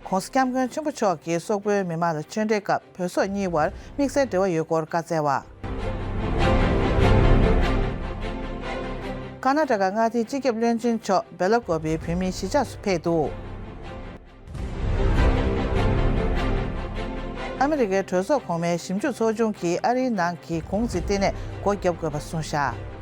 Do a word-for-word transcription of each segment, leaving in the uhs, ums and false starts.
༸གོང་ས་༸སྐྱབས་མགོན་ཆེན་པོ་མཆོག་གིས་སོག་པོའི་མི་དམངས་ལ་ཆོས་འབྲེལ་སྐབས་བོད་སོག་གཉིས་དབར་དམིགས་བསལ་འབྲེལ་བ་ཡོད་སྐོར་བཀའ་སྩལ་བ། ཀར་ནཱ་ཊ་ཀ་མངའ་སྡེའི་སྤྱི་ཁྱབ་བློན་ཆེན་མཆོག་སྦེ་ལ་ཀོབ་པའི་བོད་མིའི་གཞིས་ཆགས་སུ་ཕེབས་འདུག་ཨ་མི་རི་ཀའི་གྲོས་ཚོགས་གོང་མའི་ཞིབ་འཇུག་ཚོགས་ཆུང་གིས་ཨ་རིའི་ནང་གི་གུང་ཚིགས་ལྟེ་གནས་སྒོ་བརྒྱབ་དགོས་པ་གསུངས་བཞག་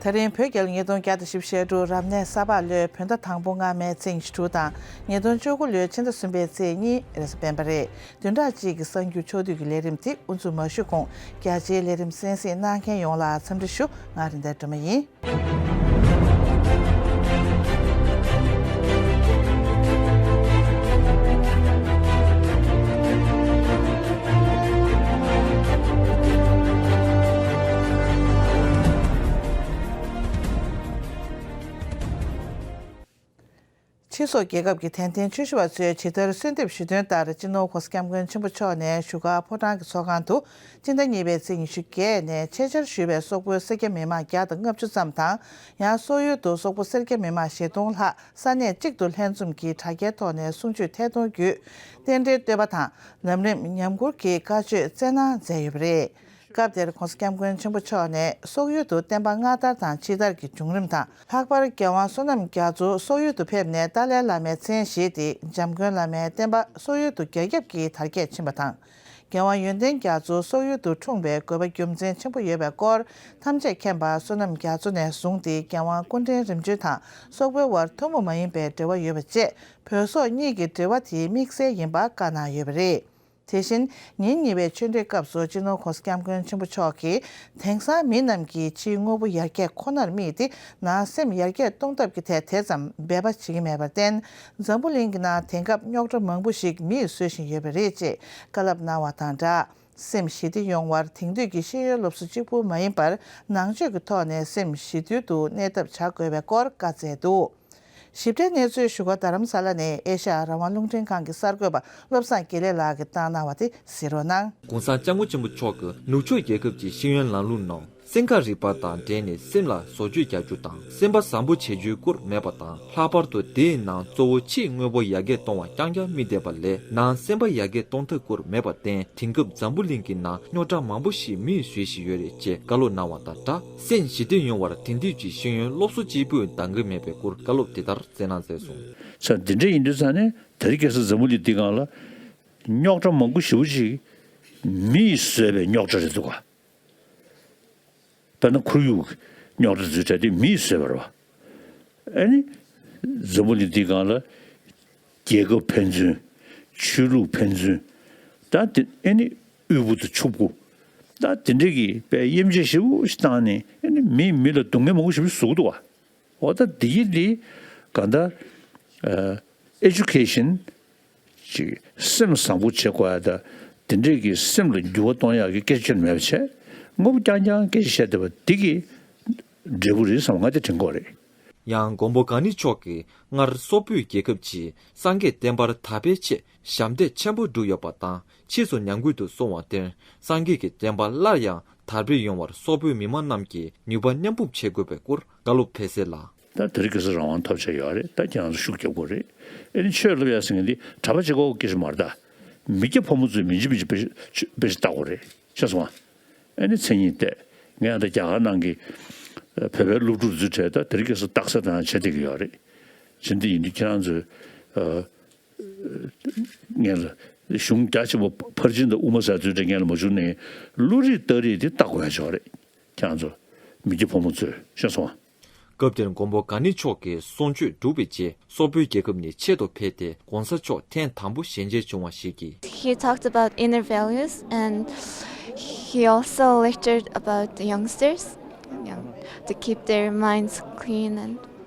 ད་རིང་བོད་རྒྱལ་ཉིས་སྟོང་བརྒྱ་དང་བཞི་བཅུ་ཞེ་དྲུག་རབ་གནས་ས་ཕག་ལོའི་བོད་ཟླ་དང་པོ་སྔ་མའི་ཚེས་ཉི་ཤུ་དྲུག་དང་ཉིས་སྟོང་བཅུ་དགུ་ལོའི་ཕྱི་ཟླ་གསུམ་པའི་ཚེས་གཉིས་རེས་གཟའ་སྤེན་པ་རེད། བདུན་ཕྲག་གཅིག་གི་གསར་འགྱུར་ཕྱོགས་བསྡུས་ཀྱི་ལས་རིམ་དེ་དབུ་འཛུགས་མ་ཞུས་གོང་རྒྱ་ཆེའི་ལས་རིམ་གསན་གཟིགས་གནང་མཁན་ཡོངས་ལ་འཚམས་འདྲི་ཞུ། ང་རིན་ལྡན་སྒྲོལ་མ་ཡིན། ཕྱི་སོག་རྒྱལ་ཁབ་ཀྱི་དད་ལྡན་ཆོས་ཞུ་བ་ཚོས་ཇི་ལྟར་གསོལ་འདེབས་ཞུས་དོན་ལྟར། སྤྱི་ནོར་༸གོང་ས་༸སྐྱབས་མགོན་ཆེན་པོ་མཆོག་ནས་བཞུགས་སྒར་ཕོ་བྲང་གི་ཚོགས་ཁང་དུ་སྤྱི་ཟླ་གཉིས་པའི་ཚེས་ཉི་ཤུ་བརྒྱད་ནས་ཆེད་བཅར་ཞུས་པའི་སོག་པོའི་སེར་སྐྱ་མི་མང་བརྒྱ་དང་ལྔ་བཅུ་ཙམ་དང་། ཡང་སོག་ཡུལ་དུ་སོག་པོ་སེར་སྐྱ་མི་མང་བཞི་སྟོང་ལྷག་ས་གནས་གཅིག་ཏུ་ལྷན་འཛོམས་ཀྱིས་དྲ་རྒྱའི་ཐོག་ནས་གསུང་ཆོས་ཐད་གཏོང་བརྒྱུད། རྟེན་འབྲེལ་བསྟོད་པ་དང་ལམ་རིམ་ཉམས་མགུར་གྱི་བཀའ་ཆོས་སྩལ་གནང་མཛད་ཡོད་པ་རེད། སྐབས་དེར་༸གོང་ས་༸སྐྱབས་མགོན་ཆེན་པོ་མཆོག་ནས་སོག་ཡུལ་དུ་བསྟན་པ་སྔ་དར་དང་ཕྱི་དར་གྱི་བྱུང་རིམ་དང་། ལྷག་པར་༸རྒྱལ་དབང་བསོད་ནམས་རྒྱ་མཚོ་སོག་ཡུལ་དུ་ཕེབས་ནས་ཏཱ་ལའི་བླ་མའི་མཚན་བཞེས་ཏེ། འཇམ་མགོན་བླ་མའི་བསྟན་པ་སོག་ཡུལ་དུ་རྒྱ་ཁྱབ་ཀྱིས་དར་རྒྱས་ཕྱིན་པ་དང་།༸རྒྱལ་དབང་ཡོན་ཏན་རྒྱ་མཚོ་སོག་ཡུལ་དུ་འཁྲུངས་པའི་དགོས་པ་རྒྱུ་མཚན་ཆེན་པོ་ཡོད་པའི་སྐོར། ཐམས་ཅད་མཁྱེན་པ་བསོད་ནམས་རྒྱ་མཚོ་ནས་བཟུང་སྟེ་༸རྒྱལ་དབང་སྐུ་ཕྲེང་རིམ་བྱོན་དང་སོག་པོའི་དབར་ཐུན་མོང་མ་ཡིན་པའི་འབྲེལ་བ་ཡོད་པ་བཅས། བོད་སོག་གཉིས་ཀྱི་འབྲེལ་བ་དེའི་དམིགས་བསལ་ཡིན་པ་བཀའ་གནང་ཡོད་པ་རེད། དེ་བཞིན་ཉིན་གཉིས་པའི་ཆོས་འབྲེལ་སྐབས་སུ་སྤྱི་ནོར་༸གོང་ས་༸སྐྱབས་མགོན་ཆེན་པོ་མཆོག་གིས། དེང་སང་མི་རྣམས་ཀྱིས་ཕྱིའི་དངོས་པོ་ཡར་རྒྱས་ཁོ་ནར་དམིགས་ཏེ། ནང་སེམས་ཡར་རྒྱས་གཏོང་ཐབས་ཀྱི་ཐད་དེ་ཙམ་འབད་པ་བྱེད་ཀྱི་མེད་པར་བརྟེན། འཛམ་བུ་གླིང་གི་ནང་དེང་སྐབས་རྙོག་དྲ་མང་པོ་ཞིག་མིས་བཟོས་བཞིན་ཡོད་པ་རེད་ཅེས་བཀའ་སློབ་གནང་བ་དང་སྦྲགས། སེམས་ཞི་བདེ་ཡོང་བར་དེང་དུས་ཀྱི་ཤེས་ཡོན་སློབ་གསོ་གཅིག་པུ་མ་ཡིན་པར། ནང་ཆོས་ཀྱི་ཐོག་ནས་སེམས་ཞི་དུལ་དུ་གནས་ཐབས་བྱ་དགོས་པའི་སྐོར་བཀའ་སྩལ་འདུག་ཞིབ་ཕྲའི་གནས་ཚུལ་བཞུགས་སྒར་རྡ་རམ་ས་ལ་ནས་ཨེ་ཤ་ཡ་རང་དབང་རླུང་འཕྲིན་ཁང་གི་གསར་འགོད་པ་བློ་བཟང་དགེ་ལེགས་ལགས་ཀྱིས་བཏང་གནང་བ་དེ་གཟིགས་རོགས་གནང་། ༸གོང་ས་༸སྐྱབས་མགོན་ཆེན་པོ་མཆོག་གིས་ནུབ་ཕྱོགས་རྒྱལ་ཁབ་ཀྱི་ཤེས་ཡོན་ལམ་ལུགས་ནང་སེམས་ཁམས་རིག་པ་དང་འབྲེལ་ནས་སེམས་ལ་བཟོ་བཅོས་རྒྱག་རྒྱུ་དང་། སེམས་པ་བཟང་པོ་བྱེད་རྒྱུའི་སྐོར་མེད་པ་དང་། ལྷག་པར་དུ་དེའི་ནང་གཙོ་བོ་ཕྱིའི་དངོས་པོ་ཡར་རྒྱས་གཏོང་བ་རྐྱང་རྐྱང་དམིགས་བསྡད་པ་ལས། ནང་སེམས་པ་ཡར་རྒྱས་གཏོང་ཐབས་སྐོར་མེད་པར་བརྟེན། དེང་སྐབས་འཛམ་བུ་གླིང་གི་ནང་རྙོག་དྲ་མང་པོ་ཞིག་མིས་བཟོས་བཞིན་ཡོད་རེད་ཅེས་བཀའ་སློབ་གནང་བ་དང་སྦྲགས། སེམས་ཞི་བདེ་ཡོང་བར་དེང་དུས་ཀྱི་ཤེས་ཡོན་སློབ་གསོ་གཅིག་པུས་འདང་གི་མེད་པའི་སྐོར་བཀའ་སློབ་དེ་ལྟར་སྩལ་གནང་མཛད་སོང་། ས་འདི་འདྲ་ཡིན་དུས་ཙང་ནས་དེ་རིང་ཁ་སང་འཛམ་བུ་གླིང་འདི་སྒང་ལ་རྙོག་དྲ་མང་པོ་ཞེ་པོ་ཅིག་མིས་བཟོས་པའི་རྙོག་དྲ་རེད་འདུག་ག་དཔེར་ན་ཁོར་ཡུག་རྙོག་དྲ་ཚོའི་གྲས་དེ་མིས་བཟོས་པ་རེད་བ། ཨ་ནི་འཛམ་བུ་གླིང་འདི་སྒང་ལ་རྒྱལ་ཁབ་ཕན་ཚུན། ཆོས་ལུགས་ཕན་ཚུན། ད་དེ་ཨ་ནི་དབུལ་པོ་དང་ཕྱུག་པོ། ད་དེ་འདྲས་ཀྱི་དཔེ་དབྱེ་འབྱེད་ཞེ་པོ་ཞིག་བཏང་ནས་ཨ་ནི་མིས་མི་ལ་སྡུག་བསྔལ་མང་པོ་ཞེ་པོ་ཞིག་བཟོ་གི་འདུག་བ། འོ་ད་འདི་ཡི་འདི་གང་ལྟར་ཨེ་ཌུ་ཀེ་ཤན་ཅིག་སེམས་བཟང་པོ་བྱེད་དགོས་ཡ་ད་དེ་འདྲས་ཀྱི་སེམས་ལ་འགྱུར་བ་གཏོང་ཡག་གི་སྐད་ཆ་ཁྱོན་མེད་པ་བྱས། དངོས་པོ་རྐྱང་རྐྱང་སྐད་ཆ་བཤད་བསྡད་པ་འདི་གི་འབྲས་བུ་རེད་བསམ་ང་དེ་དྲན་གྱི་ཡོད་རེད། ཡང་མགོན་པོ་གང་ཉིད་མཆོག་གིས་སྔར་སོག་པོའི་རྒྱལ་ཁབ་ཀྱིས་སངས་རྒྱས་བསྟན་པར་དར་སྤེལ་ཆེད་ཞབས་འདེགས་ཆེན་པོ་བསྒྲུབས་ཡོད་པ་དང་། ཕྱིས་སུ་ཉམས་རྒུད་དུ་སོང་བར་བརྟེན། སངས་རྒྱས་ཀྱི་བསྟན་པ་སླར་ཡང་དར་སྤེལ་ཡོང་བར་སོག་པོའི་མི་མང་རྣམས་ཀྱིས་ནུས་པ་མཉམ་སྤུངས་བྱེད་དགོས་པའི་སྐོར་བཀའ་སློབ་ཕེབས་གསལ་ལ། ད་དེ་རིང་ཁ་སང་རང་དབང་ཐོབ་བྱས་ཡོད་རེད། ད་ཁྱེད་རང་ཚོ་ཤུགས་རྒྱབ་དགོས་རེད། ཨེ་ནི་ཆོས་སློབ་ཡག་ཟེར་མཁན་འདི་གྲྭ་པ་གཅིག་པོ་སྐད་ཆ་མ་རེད་ད། མི་སྐྱ་ཕོ་མོ་ཚོས་མི་འཇིགས་མི་འཇིགས་དཔེ་ཆ་དཔེ་ཆ་ལྟ་དགོས་རེད། ཤེས་སོང་ཨ། ཨེ་ནི་མཚན་ཉིད་བལྟས། ངས་ད་རྒྱ་གར་ནང་གི་བོད་པའི་སློབ་ཕྲུག་ཚོའི་གྲས་ད་དེ་རིང་ཁ་སང་རྟགས་གསལ་དང་བྱེད་བསྡད་ཀྱི་ཡོད་རེད། བྱེད་འདི་ཡིན་དུས་ཁྱེད་རང་ཚོས་ཨ། ངས་ལ་གཞུང་རྒྱ་ཆེན་པོ་ཕར་ཕྱིན་དང་དབུ་མ་ཟེར་ཚུལ་འདྲ་ངས་ལ་མ་བྱུང་ནས་བློ་རིག་རྟགས་རིགས་དེ་བལྟ་དགོས་ཡ་ཅིག་ཡོད་རེད། ཁྱེད་རང་ཚོ་མི་སྐྱ་ཕོ་མོ་ཚོས་ཤེས་སོང་ཨ། སྐབས་དེར་མགོན་པོ་གང་ཉིད་མཆོག་གིས་གསུང་ཆོས་གྲུབ་པའི་རྗེས་སོག་པོའི་རྒྱལ་ཁབ་ནས་ཆེད་དུ་ཕེབས་ཏེ་༸གོང་ས་མཆོག་ཐེངས་དང་པོ་ཞལ་མཇལ་བྱུང་བ་ཞིག་གིས། He talked about inner values and he also lectured about the youngsters, you know, to keep their minds clean and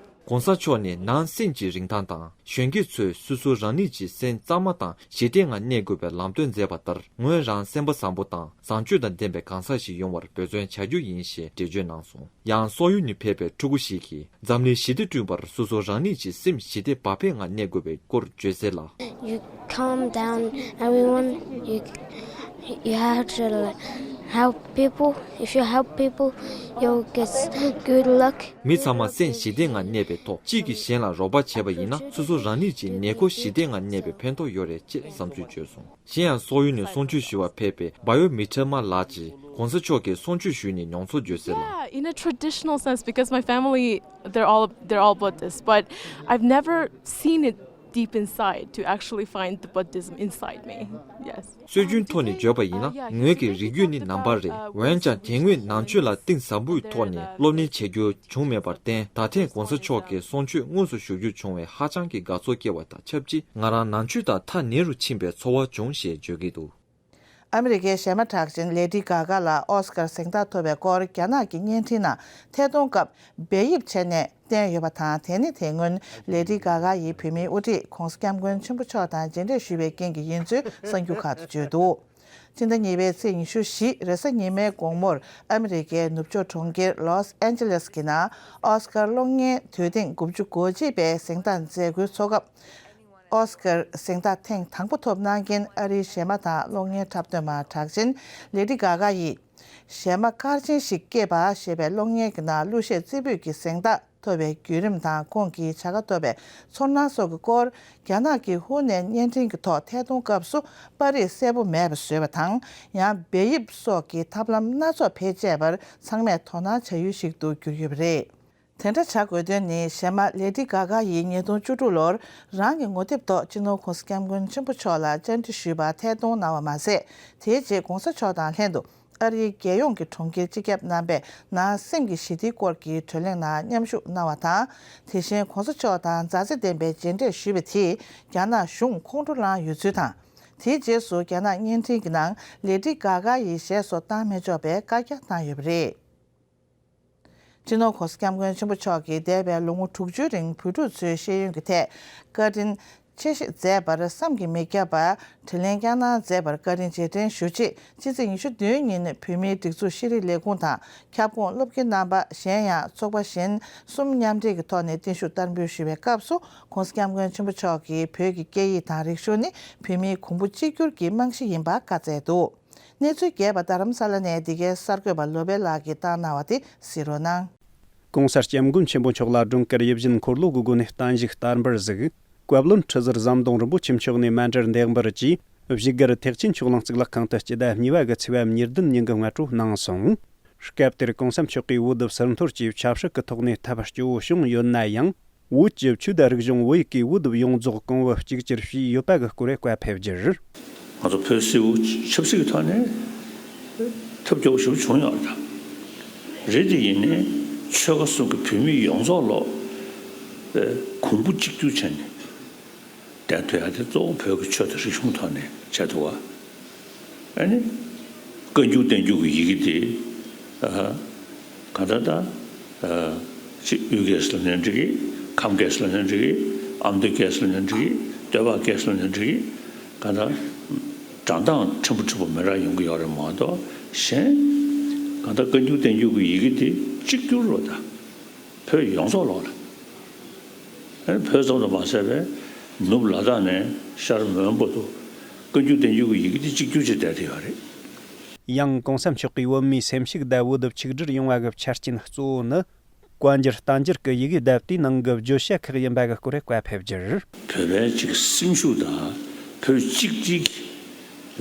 ༸གོང་ས་མཆོག་ནས་ནང་སེམས་ཀྱི་རིན་ཐང་དང་གཞོན་སྐྱེས་ཚོས་སོ་སོ་རང་ཉིད་ཀྱི་སེམས་གཙང་མ་དང་ཞི་བདེའི་ངང་གནས་དགོས་པའི་ལམ་སྟོན་མཛད་པ་ལྟར། ངོས་རང་སེམས་པ་བཟང་པོ་དང་བཟང་སྤྱོད་དང་ལྡན་པའི་གང་ཟག་ཞིག་ཡོང་བར་འབད་བརྩོན་བྱ་རྒྱུ་ཡིན་ཞེས་འགྲེལ་བརྗོད་གནང་སོང་། ཡང་སོག་ཡུལ་ནས་ཕེབས་པའི་ཕྲུ་གུ་ཞིག་གིས་འཛམ་གླིང་ཞི་བདེ་བསྐྲུན་པར་སོ་སོ་རང་ཉིད་ཀྱི་སེམས་ཞི་བདེ་བག་ཕེབས་ངང་གནས་དགོས་པའི་སྐོར་བརྗོད་གསལ་ལ། You calm down everyone. You, you have to, like, Help people. If you help people, you'll get good luck. མི་ཚང་མ་སེམས་ཞི་བདེ་ངང་གནས་པའི་ཐོག་གཅིག་གིས་གཞན་ལ་རོགས་པ་བྱས་པ་ཡིན་ན། སོ་སོ་རང་ཉིད་ཀྱི་ནད་འགོག་ཞི་བདེ་ངང་གནས་པའི་ཕན་ཐོགས་ཡོད་རེད་ཅེས་བསམ་ཚུལ་བརྗོད་སོང་། གཞན་ཡང་སོག་ཡུལ་ནས་གསུང་ཆོས་ཞུ་བར་ཕེབས་པའི་བྷ་ཡོ་མི་ཁྲེ་མ་ལགས་ཀྱིས་གོང་ས་མཆོག་གིས་གསུང་ཆོས་ཞུས་ནས་མྱོང་ཚོར་བརྗོད་གསལ་ལ། Yeah, in a traditional sense, because my family, they're all they're all Buddhist, but I've never seen it deep inside to actually find the Buddhism inside me. Yes. སྲོལ་རྒྱུན་ཐོག་ནས་བརྗོད་པ་ཡིན་ན། ངོས་ཀྱི་རིགས་རྒྱུད་ནི་ནང་པ་རེད། འོན་ཀྱང་དེ་སྔོན་ནང་ཆོས་ལ་གཏིང་ཟབ་པོའི་ཐོག་ནས་སློབ་གཉེར་བྱེད་རྒྱུ་བྱུང་མེད་པར་བརྟེན། ད་ཐེངས་གོང་ས་མཆོག་གིས་གསུང་ཆོས་དངོས་སུ་ཞུ་རྒྱུ་བྱུང་བས་ཧ་ཅང་གི་དགའ་ཚོར་སྐྱེ་བ་དང་ཆབས་ཅིག་ང་རང་ནང་ཆོས་དང་ཐག་ཉེ་རུ་ཕྱིན་པའི་ཚོར་བ་བྱུང་ཞེས་བརྗོད་ཀྱི་འདུག། ཨ་མི་རི་ཀའི་གཞས་མ་གྲགས་ཅན་ལེ་ཌི་གྷ་གྷ་ལ་ཨོ་སི་ཀར་གཟེངས་རྟགས་ཐོབ་པའི་སྐོར་རྒྱ་ནག་གི་བརྙན་འཕྲིན་ནང་ཐད་གཏོང་སྐབས་སྦས་ཡིབ་བྱས་ནས་བསྟན་ཡོད་པ་དང་། དེ་ནི་དེ་སྔོན་ལེ་ཌི་གྷ་གྷ་ཡིས་བོད་མིའི་དབུ་ཁྲིད་༸གོང་ས་༸སྐྱབས་མགོན་ཆེན་པོ་མཆོག་དང་མཇལ་འཕྲད་ཞུས་པའི་རྐྱེན་གྱིས་ཡིན་ཚུལ་གསར་འགྱུར་ཁག་ཏུ་བརྗོད་འདུག། སྤྱི་ཟླ་གཉིས་པའི་ཚེས་ཉི་ཤུ་བཞི་རེས་གཟའ་ཉི་མའི་དགོང་མོར་ཨ་མི་རི་ཀའི་ནུབ་ཕྱོགས་གྲོང་ཁྱེར་ལོས་ཨན་ཇེ་ལེས་ཀྱི་ནང་ཨོ་སི་ཀར་གློག་བརྙན་དུས་ཐེངས་དགུ་བཅུ་གོ་གཅིག་པའི་གཟེངས་རྟགས་མཛད་སྒོའི་ཚོགས་སྐབས། ཨོ་སི་ཀར་གཟེངས་རྟགས་ཐེངས་དང་པོ་ཐོབ་གནང་མཁན་ཨ་རིའི་གཞས་མ་དང་གློག་བརྙན་འཁྲབ་སྟོན་པ་གྲགས་ཅན་ལེ་ཌི་གྷ་གྷ་ཡིས། གཞས་མ་སྐར་ཆེན་ཞིག་སྐྱེས་པ་ཞེས་པའི་གློག་བརྙན་གྱི་ནང་གླུ་གཞས་རྩེ་ཕུད་ཀྱི་གཟེངས་རྟགས་ཐོབ་པའི་བརྒྱུད་རིམ་དང་། ཁོང་གི་བྱ་དགའ་ཐོབ་པའི་ཚོར་སྣང་སོགས་ཀྱི་སྐོར། རྒྱ་ནག་གིས་ཧུའུ་ནན་བརྙན་འཕྲིན་གྱི་ཐོག་ཐད་གཏོང་སྐབས་སུ་པར་རིས་གསལ་པོ་མེད་པ་བཟོས་པ་དང་། ཡང་སྦས་ཡིབ་སོགས་ཀྱི་ཐབས་ལམ་སྣ་ཚོགས་བེད་སྤྱད་པར་ཚང་མས་དོ་སྣང་བྱ་ཡུལ་ཞིག་ཏུ་གྱུར་ཡོད་པ་རེད། དེ་འདྲ་བྱ་དགོས་དོན་ནི། གཞས་མ་ལེ་ཌི་གྷ་གྷ་ཡིས་ཉིས་སྟོང་བཅུ་དྲུག་ལོར་རང་གི་ངོ་དེབ་ཐོག་སྤྱི་ནོར་༸གོང་ས་༸སྐྱབས་མགོན་ཆེན་པོ་མཆོག་ལ་བཅར་འདྲི་ཞུས་པར་ཐད་གཏོང་གནང་བ་མ་ཟད། དེའི་རྗེས་༸གོང་ས་མཆོག་དང་ལྷན་དུ་ཨ་རིའི་རྒྱལ་ཡོངས་ཀྱི་གྲོང་ཁྱེར་སྤྱི་ཁྱབ་རྣམ་པས་ནང་སེམས་ཀྱི་ཞི་བདེའི་སྐོར་གྱི་གྲོས་གླེང་ནང་མཉམ་ཞུགས་གནང་བ་དང་། དེ་བཞིན་༸གོང་ས་མཆོག་དང་མཛའ་བརྩེ་ལྡན་པའི་མཇལ་འཕྲད་ཞུས་པ་དེས་རྒྱ་ནག་གཞུང་ཁོང་ཁྲོ་ལངས་ཡོད་ཚུལ་དང་། དེའི་རྗེས་སུ་རྒྱ་ནག་བརྙན་འཕྲིན་གྱི་ནང་ལེ་ཌི་གྷ་གྷ་ཡི་གཞས་སོགས་བཏང་མི་ཆོག་པའི་བཀའ་རྒྱ་བཏང་ཡོད་པ་རེད། སྤྱི་ནོར་༸གོང་ས་༸སྐྱབས་མགོན་ཆེན་པོ་མཆོག་གིས་འདས་པའི་ལོ་ངོ་དྲུག་ཅུའི་རིང་བོད་ཕྲུག་ཚོའི་ཤེས་ཡོན་གྱི་ཐད་བཀའ་དྲིན་ཆེ་བཞེས་མཛད་པར་བསམ་གྱིས་མི་ཁྱབ་པ། དྲིན་ལན་བསྐྱངས་གནང་མཛད་པར་བཀའ་དྲིན་རྗེས་དྲན་ཞུ་ཆེད། ཕྱི་ཚེས་ཉི་ཤུ་བདུན་ཉིན་བོད་མིའི་སྒྲིག་འཛུགས་ཤེས་རིག་ལས་ཁུངས་དང་ཁྱབ་ཁོངས་སློབ་དགེ་རྣམ་པ། གཞན་ཡང་ཚོགས་པ་གཞན་གསུམ་མཉམ་འབྲེལ་གྱི་ཐོག་ནས་བརྟན་བཞུགས་བསྟར་འབུལ་ཞུ་བའི་སྐབས་སུ། ༸གོང་ས་༸སྐྱབས་མགོན་ཆེན་པོ་མཆོག་གིས་བོད་ཀྱི་སྐད་ཡིག་དང་རིག་གཞུང་ནི་བོད་མིའི་གོང་བུ་གཅིག་གྱུར་གྱི་རྨང་གཞི་ཡིན་པ་བཀའ་སྩལ་འདུག། གནས་ཚུལ་རྒྱས་པ་རྡ་རམ་ས་ལ་ནས་འདི་གའི་གསར་འགོད་པ་བློ་བྷེ་ལགས་ཀྱིས་བཏང་གནང་བ་དེ་གཟིགས་རོགས་གནང་། ༸གོང་ས་༸སྐྱབས་མགོན་ཆེན་པོ་མཆོག་ལ་སྒྲོལ་དཀར་ཡིད་བཞིན་འཁོར་ལོ་གི་སྒོ་ནས་བརྟན་བཞུགས་བསྟར་འབུལ་གཟིགས། བཀའ་བློན་ཁྲི་ཟུར་ཟམ་གདོང་རིན་པོ་ཆེ་མཆོག་ནས་མཎྜལ་འདེགས་འབུལ་གྱིས་བཞུགས་སྒར་ཐེག་ཆེན་ཆོས་གླིང་གཙུག་ལག་ཁང་དུ་སྤྱི་ཟླ་གཉིས་པ་གི་ཚེས་པ་ཉེར་བདུན་ཉིན་གྱི་སྔ་དྲོ་གནང་སོང་། སྐབས་དེར་༸གོང་ས་མཆོག་གིས་བོད་སིལ་འཐོར་གྱི་ཆབ་སྲིད་ཀྱི་ཐོག་ནས་ཐབས་སྐྱོ་བོ་བྱུང་ཡོད་ན་ཡང་། བོད་ཀྱི་ཆོས་དང་རིག་གཞུང་བོད་ཡིག་གིས་བོད་ཡོངས་རྫོགས་གོང་བུ་གཅིག་གྱུར་བྱས་ཡོད་པ་གི་སྐོར་བཀའ་ཕེབས་རྒྱུར། ང་ཚོ་བོད་སིལ་བུ་ཆབ་སྲིད་ཀྱི་ཐོག་ནས་ཐབས་སྐྱོ་བོ་ཞེ་པོ་བྱུང་ཡོད་རེད། རེད་དེ་ཡིན་ནའི་ཆོལ་ཁ་གསུམ་གྱི་བོད་མི་ཡོངས་རྫོགས་ལོག་གོང་བུ་གཅིག་གྱུར་བྱས་ནས་བསྡད་ཐུབ་ཡག་དེ་གཙོ་བོ་བོད་ཀྱི་ཆོས་དང་རིག་གཞུང་ཐོག་ནས་བྱས་འདུག་བ། ཨ་ནི། བཀའ་འགྱུར་བསྟན་འགྱུར་གྱི་ཡི་གེ་དེ། ཨ། གང་ལྟར་ད། ཨ། ཅིག་དབུས་སྐད་ཟེར་ལབ་ན་འགྲིག་གི། ཁམས་སྐད་ཟེར་ལབ་ན་འགྲིག་གི། ཨ་མདོ་སྐད་ཟེར་ལབ་ན་འགྲིག་གི། སྟོད་པ་སྐད་ཟེར་ལབ་ན་འགྲིག་གི། གང་ལྟར། སྒྲ་གདངས་ཕྲན་བུ་ཕྲན་བུ་མི་འདྲ་ཡོང་གི་ཡོད་རེད་མ་གཏོགས་གཞན། གང་ལྟར་བཀའ་འགྱུར་བསྟན་འགྱུར་གྱི་ཡི་གེ་དེ་གཅིག་གྱུར་རོ་ད། བོད་ཡོངས་རྫོགས་ལོག་ལ། ཨ་ནི་བོད་ཙམ་དུ་མ་ཟད་པའི་ནུབ་ལ་དྭགས་ནས་ཤར་མོན་བར་དུ་བཀའ་འགྱུར་བསྟན་འགྱུར་གྱི་ཡི་གེ་དེ་གཅིག་གྱུར་གྱིས་བསྡད་དེ་ཡོད་རེད། ཡང་༸གོང་ས་མཆོག་གིས་བོད་མིའི་སེམས་ཤུགས་དང་བོད་དུ་ཆིག་སྒྲིལ་ཡོང་བ་གི་ཆ་རྐྱེན་གཙོ་བོ་ནི། བཀའ་འགྱུར་བསྟན་འགྱུར་གྱི་ཡི་གེ་དེབ་དེའི་ནང་གི་བརྗོད་བྱ་ཁག་ཡིན་པ་གི་སྐོར་བཀའ་ཕེབས་རྒྱུར། བོད་པའི་ཅིག་སེམས་ཤུགས་དང་བོད་གཅིག་སྒྲིལ་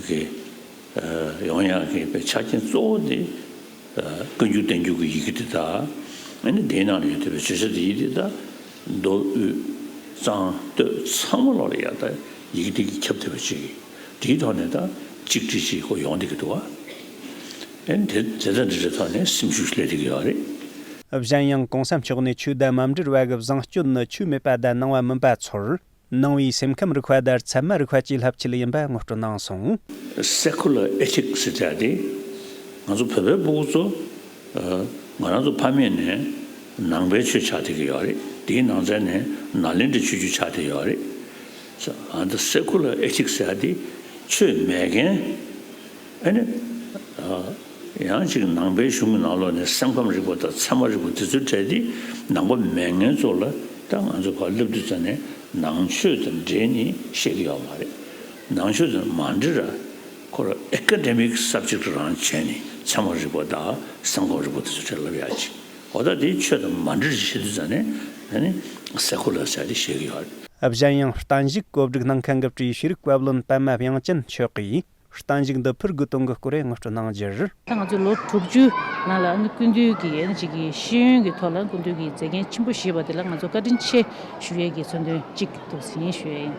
གྱི་ཡོང་ཡག་གི་ཆ་རྐྱེན་གཙོ་བོ་དེ། བཀའ་འགྱུར་བསྟན་འགྱུར་གྱི་ཡི་གེ་དེ་དག་ཨ་ནི་དེའི་ནང་ལ་ཡོད་བསྡད་པའི་བརྗོད་བྱ་དེ་ཡི་གེ་དེ་དག་མདོ་དབུས་གཙང་སྟོད་ཚང་མ་ལོག་ལ་ཡག་ད་ཡི་གེ་དེ་གིས་ཁྱབ་བསྡད་པ་ཅིག་དེའི་ཐོག་ནས་ད་གཅིག་སྒྲིལ་ཅིག་ཁོ་ཡོང་བསྡད་ཀྱི་འདུག་བ། ཨ་ནི་དེ་དེ་དང་འབྲེལ་བའི་ཐོག་ནས་སེམས་ཤུགས་སླེབས་བསྡད་ཀྱི་ཡོད་རེད། གཞན་ཡང་༸གོང་ས་མཆོག་ནས་ཆོས་དང་མ་འབྲེལ་བ་གི་བཟང་སྤྱོད་ནི་ཆོས་མེད་པ་དང་ནང་བ་མིན་པ་ཚོར། ནང་པའི་སེམས་ཁམས་རིག་པ་དང་ཚད་མ་རིག་པ་བཅས་བསླབ་ཆེད་ཡིན་པ་ངོ་སྤྲོད་གནང་སོང་། Secular ethics་ཟེར་ཡག་དེ་ང་ཚོ་བོད་པའི་ཕྲུ་གུ་ཚོ་ང་རང་ཚོ་ཕ་མེས་ནས་ནང་པའི་ཆོས་ཆགས་བསྡད་ཀྱི་ཡོད་རེད། དེའི་ནང་ཚན་ནས་ནཱ་ལེནྡྲའི་ཆོས་བརྒྱུད་ཆགས་བསྡད་ཡོད་རེད། ཨ་ནི་secular ethics་ཟེར་ཡག་དེ་ཆོས་མེད་མཁན། ཨ་ནི། ཡང་ཅིག་ནང་པའི་གཞུང་གི་ནང་ལོགས་ནས་སེམས་ཁམས་རིག་པ་དང་ཚད་མ་རིག་པ་དེ་ཚོའི་གྲས་དེ་ནང་པ་མེད་མཁན་ཚོ་ལ་ད་ང་ཚོ་ཕར་སླེབས་དུས་ཙ་ནས་ནང་ཆོས་དང་འབྲེལ་ནས་བཤད་ཀྱི་ཡོད་མ་རེད། ནང་ཆོས་དང་མ་འབྲེལ་ར་ ཁོ་རང་ཨེ་ཀ་ཌེ་མིག་སབ་ཇེག་རང་བྱས་ནས་ཚད་མ་རིག་པ་དང་སེམས་ཁམས་རིག་པ་དེ་ཚོ་ཆེད་ལབ་ཡག་ཅིག་འོ་ད་དེ་ཆོས་དང་མ་འདྲེས་བྱེད་དུས་ཙང་ནས་ཨ་ནི་སེ་ཀུ་ལར་ཟེར་དེ་བཤད་ཀྱི་ཡོད་རེད། གཞན་ཡང་། བརྟན་བཞུགས་གོ་སྒྲིག་གནང་མཁན་གྱི་བཀྲིས་ཤེས་རིག་བཀའ་བློན་པདྨ་དབྱངས་ཅན་མཆོག་གིས་བརྟན་བཞུགས་འདི་ཕུལ་དགོས་དོན་གྱི་སྐོར་ངོ་སྤྲོད་གནང་རྒྱུར། ད་ང་ཚོས་ལོ་དྲུག་ཅུ་ནང་ལ་ཨ་ནི་སྐུ་མདུན་གྱི་ཨ་ནི་གཅིག་གི་ཤེས་ཡོན་གྱི་ཐོག་ལ་སྐུ་མདུན་གྱི་མཛད་འགན་ཆེན་པོ་བཞེས་པ་དེ་ལ་ང་ཚོ་བཀའ་དྲིན་ཆེ་ཞུ་ཡས་ཀྱི་མཚོན་དོན་གཅིག་འདུག་ཟིན་ཞུ་ཡས་ཡིན།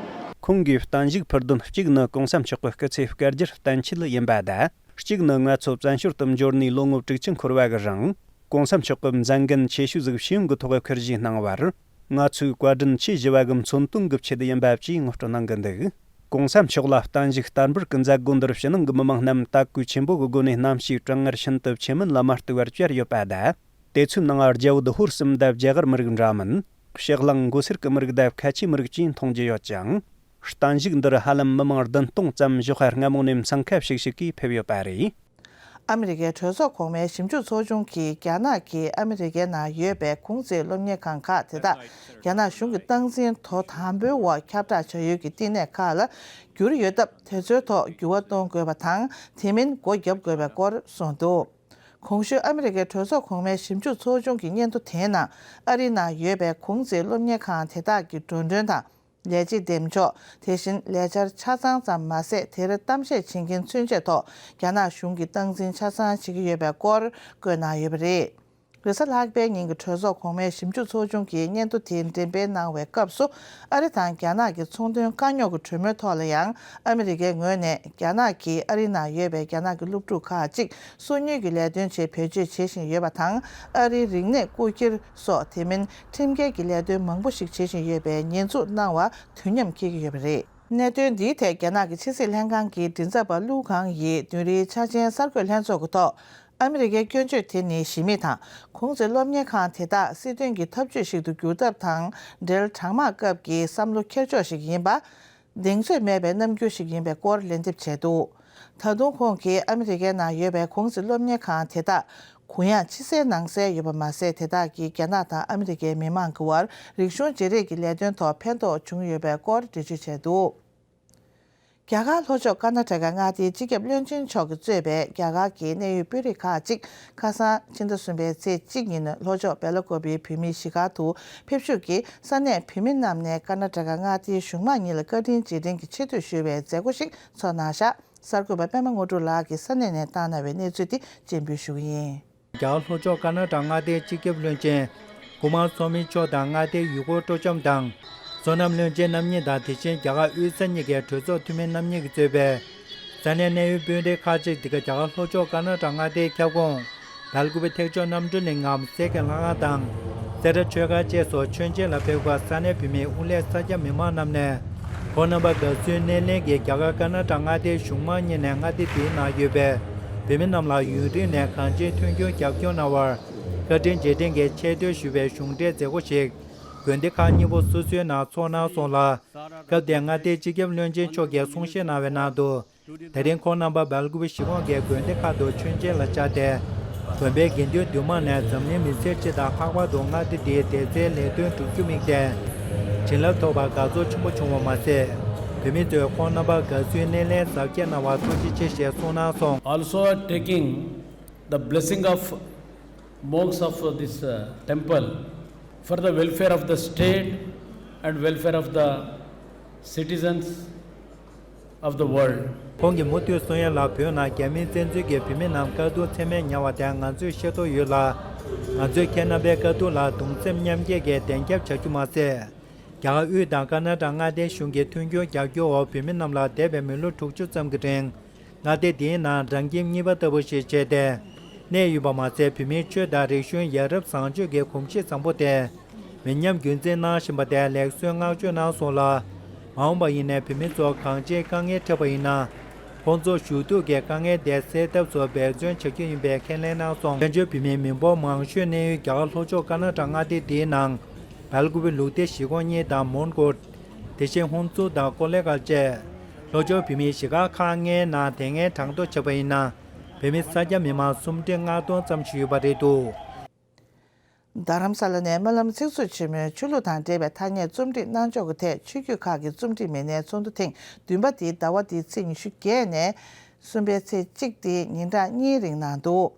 ཁོང་གིས་བརྟན་བཞུགས་ཕུལ་དོན་གཅིག་ནི་གོང་ས་མཆོག་གི་སྐུ་ཚེ་བསྐལ་བརྒྱར་བརྟན་ཆེད་ཡིན་པ་དང་། གཅིག་ནི་ང་ཚོ་བཙན་བྱོལ་དུ་འབྱོར་ནས་ལོ་ངོ་དྲུག་ཅུ་འཁོར་བ་གི་རིང་། གོང་ས་མཆོག་གི་མཛད་འགན་ཆེ་ཤོས་ཟིག་ཤེས་ཡོན་གྱི་ཐོག་འཁུར་བཞེས་གནང་བར། ང་ཚོས་བཀའ་དྲིན་ཆེ་ཞུ་བ་གི་མཚོན་དོན་གྱི་ཆེད་ཡིན་པ་བཅས་ངོ་སྤྲོད་གནང་གི་འདུག་གོང་ས་མཆོག་ལ་བརྟན་བཞུགས་བསྟར་འབུལ་གྱི་མཛད་སྒོ་འདིར་ཕྱི་ནང་གི་མི་མང་རྣམས་དད་གུས་ཆེན་པོ་གི་སྒོ་ནས་གནམ་གཤིས་གྲང་ངར་ཤིན་ཏུ་ཆེ་མིན་ལ་མ་ལྟོས་པར་བཅར་ཡོད་པ་དང་། དེ་ཚོའི་ནང་རྒྱ་བོད་ཧོར་གསུམ་དང་རྒྱ་གར་མི་རིགས་འདྲ་མིན། ཕྱེད་གླིང་མགོ་སེར་གྱི་མི་རིགས་དང་ཁ་ཆེའི་མི་རིགས་བཅས་མཐོང་རྒྱུ་ཡོད་ཅིང་། བརྟན་བཞུགས་འདིར་ཧ་ལམ་མི་མང་བདུན་སྟོང་ཙམ་ཞོགས་པ་སྔ་མོ་ནས་འཚང་ཁ་ཤིག་ཤིག་གིས་ཕེབས་ཡོད་པ་རེད། ཨ་མི་རི་ཀའི་གྲོས་ཚོགས་གོང་མའི་ཞིབ་འཇུག་ཚོགས་ཆུང་གིས་རྒྱ་ནག་གིས་ཨ་མི་རི་ཀའི་ནང་ཡོད་པའི་གུང་སེང་སློབ་གཉེར་ཁང་ཁག་དེ་དག་རྒྱ་ནག་གཞུང་གིས་སྟངས་འཛིན་དོ་དམ་པོའི་འོག་ཁྱབ་བསྒྲགས་བྱ་ཡུལ་གྱི་བསྟི་གནས་ཁག་ལ་བསྒྱུར་ཡོད་སྟབས། དེ་ཚོའི་ཐོག་འགྱུར་བ་གཏོང་དགོས་པ་དང་། དེ་མིན་སྒོ་བརྒྱབ་དགོས་པའི་སྐོར་གསུངས་འདུག་གོང་ཞུས་ཨ་མི་རི་ཀའི་གྲོས་ཚོགས་གོང་མའི་ཞིབ་འཇུག་ཚོགས་ཆུང་གི་སྙན་ཐོ་དེའི་ནང་། ཨ་རིའི་ནང་ཡོད་པའི་གུང་སེང་སློབ་གཉེར་ཁང་དེ་དག་གི་འགྲོ་གྲོན་དང་། ལས་བྱེད་འདེམས་ཕྱོགས། དེ་བཞིན་ལས་འཆར་ཆ་ཚང་ཙམ་མ་ཟད། དེར་གཏམ་བཤད་བྱེད་མཁན་ཚུན་ཆད་ཐོག་རྒྱ་ནག་གཞུང་གིས་སྟངས་འཛིན་ཆ་ཚང་བྱེད་ཀྱི་ཡོད་པའི་སྐོར་བཀོད་གནང་ཡོད་པ་རེད། རེས་གཟའ་ལྷག་པའི་ཉིན་གྱི་གྲོས་ཚོགས་གོང་མའི་ཞིབ་འཇུག་ཚོགས་ཆུང་གིས་སྙན་ཐོ་དེ་འགྲེམས་སྤེལ་གནང་བའི་སྐབས་སུ། ཨ་རི་དང་རྒྱ་ནག་གི་ཚོང་དོན་དཀའ་རྙོག་གི་གྲོས་མོལ་ཐོག་ལ་ཡང་། ཨ་མི་རི་ཀའི་ངོས་ནས་རྒྱ་ནག་གིས་ཨ་རིའི་ནང་ཡོད་པའི་རྒྱ་ནག་གི་སློབ་ཕྲུག་ཁག་ཅིག་སོ་ཉུལ་གྱི་ལས་དོན་ཆེད་བེད་སྤྱོད་བྱེད་བཞིན་ཡོད་པ་དང་། ཨ་རིའི་རིག་གནས་རྐུ་འཁྱེར་སོགས། དེ་མིན་ཁྲིམས་འགལ་གྱི་ལས་དོན་མང་པོ་ཞིག་བྱེད་བཞིན་ཡོད་པའི་ཉེས་འཛུགས་གནང་བ་དུས་མཉམ་འཁེལ་གྱི་ཡོད་པ་རེད། གནད་དོན་འདིའི་ཐད་རྒྱ་ནག་གི་ཕྱི་སྲིད་ལྷན་ཁང་གི་མགྲིན་ཚབ་པ་ལུའུ་ཁང་ཡིས་བདུན་རེའི་འཆར་ཅན་གསར་འགོད་ལྷན་ཚོགས་ཀྱི་ཐོག་ཨ་མི་རི་ཀའི་སྐྱོན་བརྗོད་དེ་ནི་གཞི་མེད་དང་། གུང་སེང་སློབ་གཉེར་ཁང་དེ་དག་སྲིད་དོན་གྱི་ཐབས་ཇུས་ཤིག་ཏུ་བསྒྱུར་ཐབས་དང་འབྲེལ། གྲང་དམག་སྐབས་ཀྱི་བསམ་བློ་འཁྱེར་ཕྱོགས་ཤིག་ཡིན་པ། གདེང་ཚོད་མེད་པའི་རྣམ་འགྱུར་ཞིག་ཡིན་པའི་སྐོར་ལན་འདེབས་བྱས་འདུག་ད་དུང་ཁོང་གིས་ཨ་མི་རི་ཀའི་ནང་ཡོད་པའི་གུང་སེང་སློབ་གཉེར་ཁང་དེ་དག་གུ་ཡངས་ཕྱི་གསལ་ནང་གསལ་ཡོད་པ་མ་ཟད། དེ་དག་གིས་རྒྱ་ནག་དང་ཨ་མི་རི་ཀའི་མི་མང་གི་དབར་རིག་གཞུང་བརྗེ་རེས་ཀྱི་ལས་དོན་ཐོག་ཕན་ཐོགས་བྱུང་ཡོད་པའི་སྐོར་འགྲེལ་བརྗོད་བྱས་འདུག་རྒྱ་གར་ལྷོ་ཕྱོགས་ཀར་ན་ཊ་ཀ་མངའ་སྡེའི་སྤྱི་ཁྱབ་བློན་ཆེན་མཆོག་གིས་གཙོས་པའི་རྒྱ་གར་གྱི་གནད་ཡོད་དཔོན་རིགས་ཁག་ཅིག་ཁ་སང་ཕྱི་ཟླ་གསུམ་པའི་ཚེས་གཅིག་ཉིན་ལྷོ་ཕྱོགས་སྦེ་ལ་ཀོབ་པའི་བོད་མིའི་གཞིས་སྒར་དུ་ཕེབས་ཞུགས་ཀྱིས། ས་གནས་བོད་མི་རྣམས་ནས་ཀར་ན་ཊ་ཀ་མངའ་སྡེའི་གཞུང་མང་གཉིས་ལ་བཀའ་དྲིན་རྗེས་དྲན་གྱི་ཆེ་བསྟོད་ཞུ་བའི་མཛད་སྒོ་ཞིག་ཚོགས་གནང་བཞག་གསར་འགོད་པ་པད་མ་དངོས་གྲུབ་ལགས་ཀྱིས་ས་གནས་ནས་བཏང་གནང་བའི་གནས་ཚུལ་དེ་སྤྱན་འབུལ་ཞུ་གི་ཡིན། རྒྱ་གར་ལྷོ་ཕྱོགས་ཀར་ན་ཊ་ཀ་མངའ་སྡེའི་སྤྱི་ཁྱབ་བློན་ཆེན་ཀུ་མཱར་སཱ་མི་མཆོག་དང་། མངའ་སྡེའི་ཡུལ་སྐོར་སྤྲོ་འཆམ་དང་སོ་ནམ་བློན་ཆེན་རྣམ་གཉིས་དང་། དེ་བཞིན་རྒྱ་གར་དབུས་ས་གཉིས་ཀའི་གྲོས་ཚོགས་འཐུས་མི་རྣམ་གཉིས་ཀྱིས་གཙོས་པའི་ས་གནས་གནད་ཡོད་དཔོན་རིགས་ཁག་ཅིག་འདི་ག་རྒྱ་གར་ལྷོ་ཕྱོགས་ཀར་ན་ཊ་ཀ་མངའ་སྡེའི་ཁྱབ་ཁོངས་སྦེལ་ཀུ་པེ་ཐེག་མཆོག་རྣམ་གྲོལ་གླིང་ངམ་སེར་སྐྱ་ལྷ་ཁང་དང་། སེ་ར་ཆོས་སྒར་བཅས་སུ་མཆོད་མཇལ་ལ་ཕེབས་སྐབས། ས་གནས་བོད་མིའི་དབུ་ལས་ས་སྐྱ་མི་མང་རྣམས་ནས། ཁོང་རྣམ་པ་དགའ་བསུའི་སྣེ་ལེན་གྱིས་རྒྱ་གར་ཀར་ན་ཊ་ཀ་མངའ་སྡེའི་གཞུང་མང་གཉིས་ནས་མངའ་སྡེ་དེའི་ནང་ཡོད་པའི་བོད་མི་རྣམས་ལ་ཡུན་རིང་ནས་གང་ཅིའི་མཐུན་འགྱུར་རྒྱབ་སྐྱོར་གནང་བར། བཀའ་དྲིན་རྗེས་དྲན་གྱི་ཆེ་བསྟོད་ཞུ་བའི་གཞུང་འབྲེལ་མཛད་སྒོ་ཞིག་དགོན་སྡེ་ཁག་གཉིས་པོ་སོ་སོའི་ནང་ཚོགས་གནང་སོང་ལ། སྐབས་དེར་མངའ་སྡེའི་སྤྱི་ཁྱབ་བློན་ཆེན་མཆོག་གིས་གསུང་བཤད་གནང་བའི་ནང་དུ། དེ་རིང་ཁོང་རྣམ་པ་སྦེལ་ཀུ་པེ་གཞིས་ཁོངས་ཀྱི་དགོན་སྡེ་ཁག་ཏུ་མཆོད་མཇལ་ལ་བཅར་ཏེ། དགོན་པའི་དགེ་འདུན་འདུས་མང་ནས་འཛམ་གླིང་མི་སེར་སྤྱི་དང་། ལྷག་པར་དུ་མངའ་སྡེ་འདིའི་བདེ་རྩའི་ལས་དོན་སྒྲུབ་རྒྱུ་དམིགས་ཏེ། བྱིན་རླབས་ཐོབ་པར་དགའ་ཚོར་ཆེན་པོ་བྱུང་བ་མ་ཟད། བོད་མི་ཚོས་ཁོང་རྣམ་པར་དགའ་བསུའི་སྣེ་ལེན་གཟབ་རྒྱས་གནང་བར་ཐུགས་རྗེ་ཆེ་ཞེས་གསུངས་གནང་སོང་། Also taking the blessing of monks of this, uh, temple for the welfare of the state and welfare of the citizens of the world. ཁོང་གིས་མུ་མཐུད་གསུང་ཡ་ལ། བོད་ནང་རྒྱ་མིའི་བཙན་འཛུལ་གྱིས་བོད་མི་རྣམས་དཀའ་སྡུག་ཚད་མེད་མྱངས་པ་དེ་ང་ཚོས་ཤེས་རྟོགས་ཡོད་ལ། ང་ཚོས་ཁྱེད་རྣམ་པའི་དཀའ་སྡུག་ལ་གདུང་སེམས་མཉམ་སྐྱེད་ཀྱིས་བདེན་རྒྱབ་བྱ་རྒྱུ་མ་ཟད། རྒྱ་གར་དབུས་དང་ཀར་ན་ཊ་ཀ་མངའ་སྡེའི་གཞུང་གིས་མཐུན་འགྱུར་རྒྱག་རྒྱུའི་འོག་བོད་མི་རྣམས་ལ་འདས་པའི་མི་ལོ་དྲུག་ཅུ་ཙམ་གྱི་རིང་། མངའ་སྡེ་འདིའི་ནང་འབྲང་ཁྱིམ་གཉིས་པ་ལྟ་བུ་ཞིག་བྱས་ཏེ་གནས་ཡོད་པ་མ་ཟད། བོད་མིའི་ཆོས་དང་རིག་གཞུང་ཡ་རབས་བཟང་སྤྱོད་ཀྱི་གོམས་གཤིས་བཟང་པོ་དེ་མི་ཉམས་རྒྱུན་འཛིན་གནང་བཞིན་པ་དེ་ལེགས་གསོལ་བསྔགས་བརྗོད་གནང་སོང་ལ། མ་འོངས་པ་ཡིན་ནའི་བོད་མི་ཚོ་གང་ཅིའི་དཀའ་ངལ་འཕྲད་པ་ཡིན་ན། ཁོང་ཚོ་ཞུ་གཏུག་གི་དཀའ་ངལ་དེ་སེལ་ཐབས་སུ་འབད་བརྩོན་བྱ་རྒྱུ་ཡིན་པའི་ཁས་ལེན་གནང་སོང་། བཙན་བྱོལ་བོད་མིའི་མི་འབོར་མང་ཤོས་གནས་ཡུལ་རྒྱ་གར་ལྷོ་ཕྱོགས་ཀར་ན་ཊ་མངའ་སྡེ་འདིའི་ནང་། སྦེལ་ཀུ་པེ་ལུགས་བདེ་གཞིས་ཁོངས་གཉིས་དང་མོན་གྷོ། དེ་བཞིན་ཧུན་སུར་དང་ཀོ་ལེ་གྷལ་བཅས་ལྷོ་ཕྱོགས་བོད་མིའི་གཞིས་སྒར་ཁག་ལྔའི་ནང་དེ་སྔའི་གྲངས་ཐོ་ཆགས་པ་ཡིན་ན། བོད་མི་ས་སྐྱ་མི་མང་སུམ་ཁྲི་ལྔ་སྟོང་ཙམ་ཞིག་ཡོད་པ་རེད་འདུག་རྡ་རམ་ས་ལ་ནས་སྨོན་ལམ་ཚིག་རྩུབ་ཆེན་མོའི་ཆོས་ལུགས་དང་འབྲེལ་བའི་ཐ་སྙད་རྩོམ་སྒྲིག་གནང་ཕྱོགས་ཀྱི་ཐད་ཆོས་བརྒྱུད་ཁག་གི་རྩོམ་སྒྲིག་མི་སྣའི་ཚོགས་འདུ་ཐེངས་བདུན་པ་འདིའི་ཟླ་བ་འདིའི་ཚེས་ཉི་ཤུ་བརྒྱད་ནས་ གསུམ་པའི་ཚེས་གཅིག་སྟེ་ཉིན་གྲངས་གཉིས་རིང་གནང་འདུག་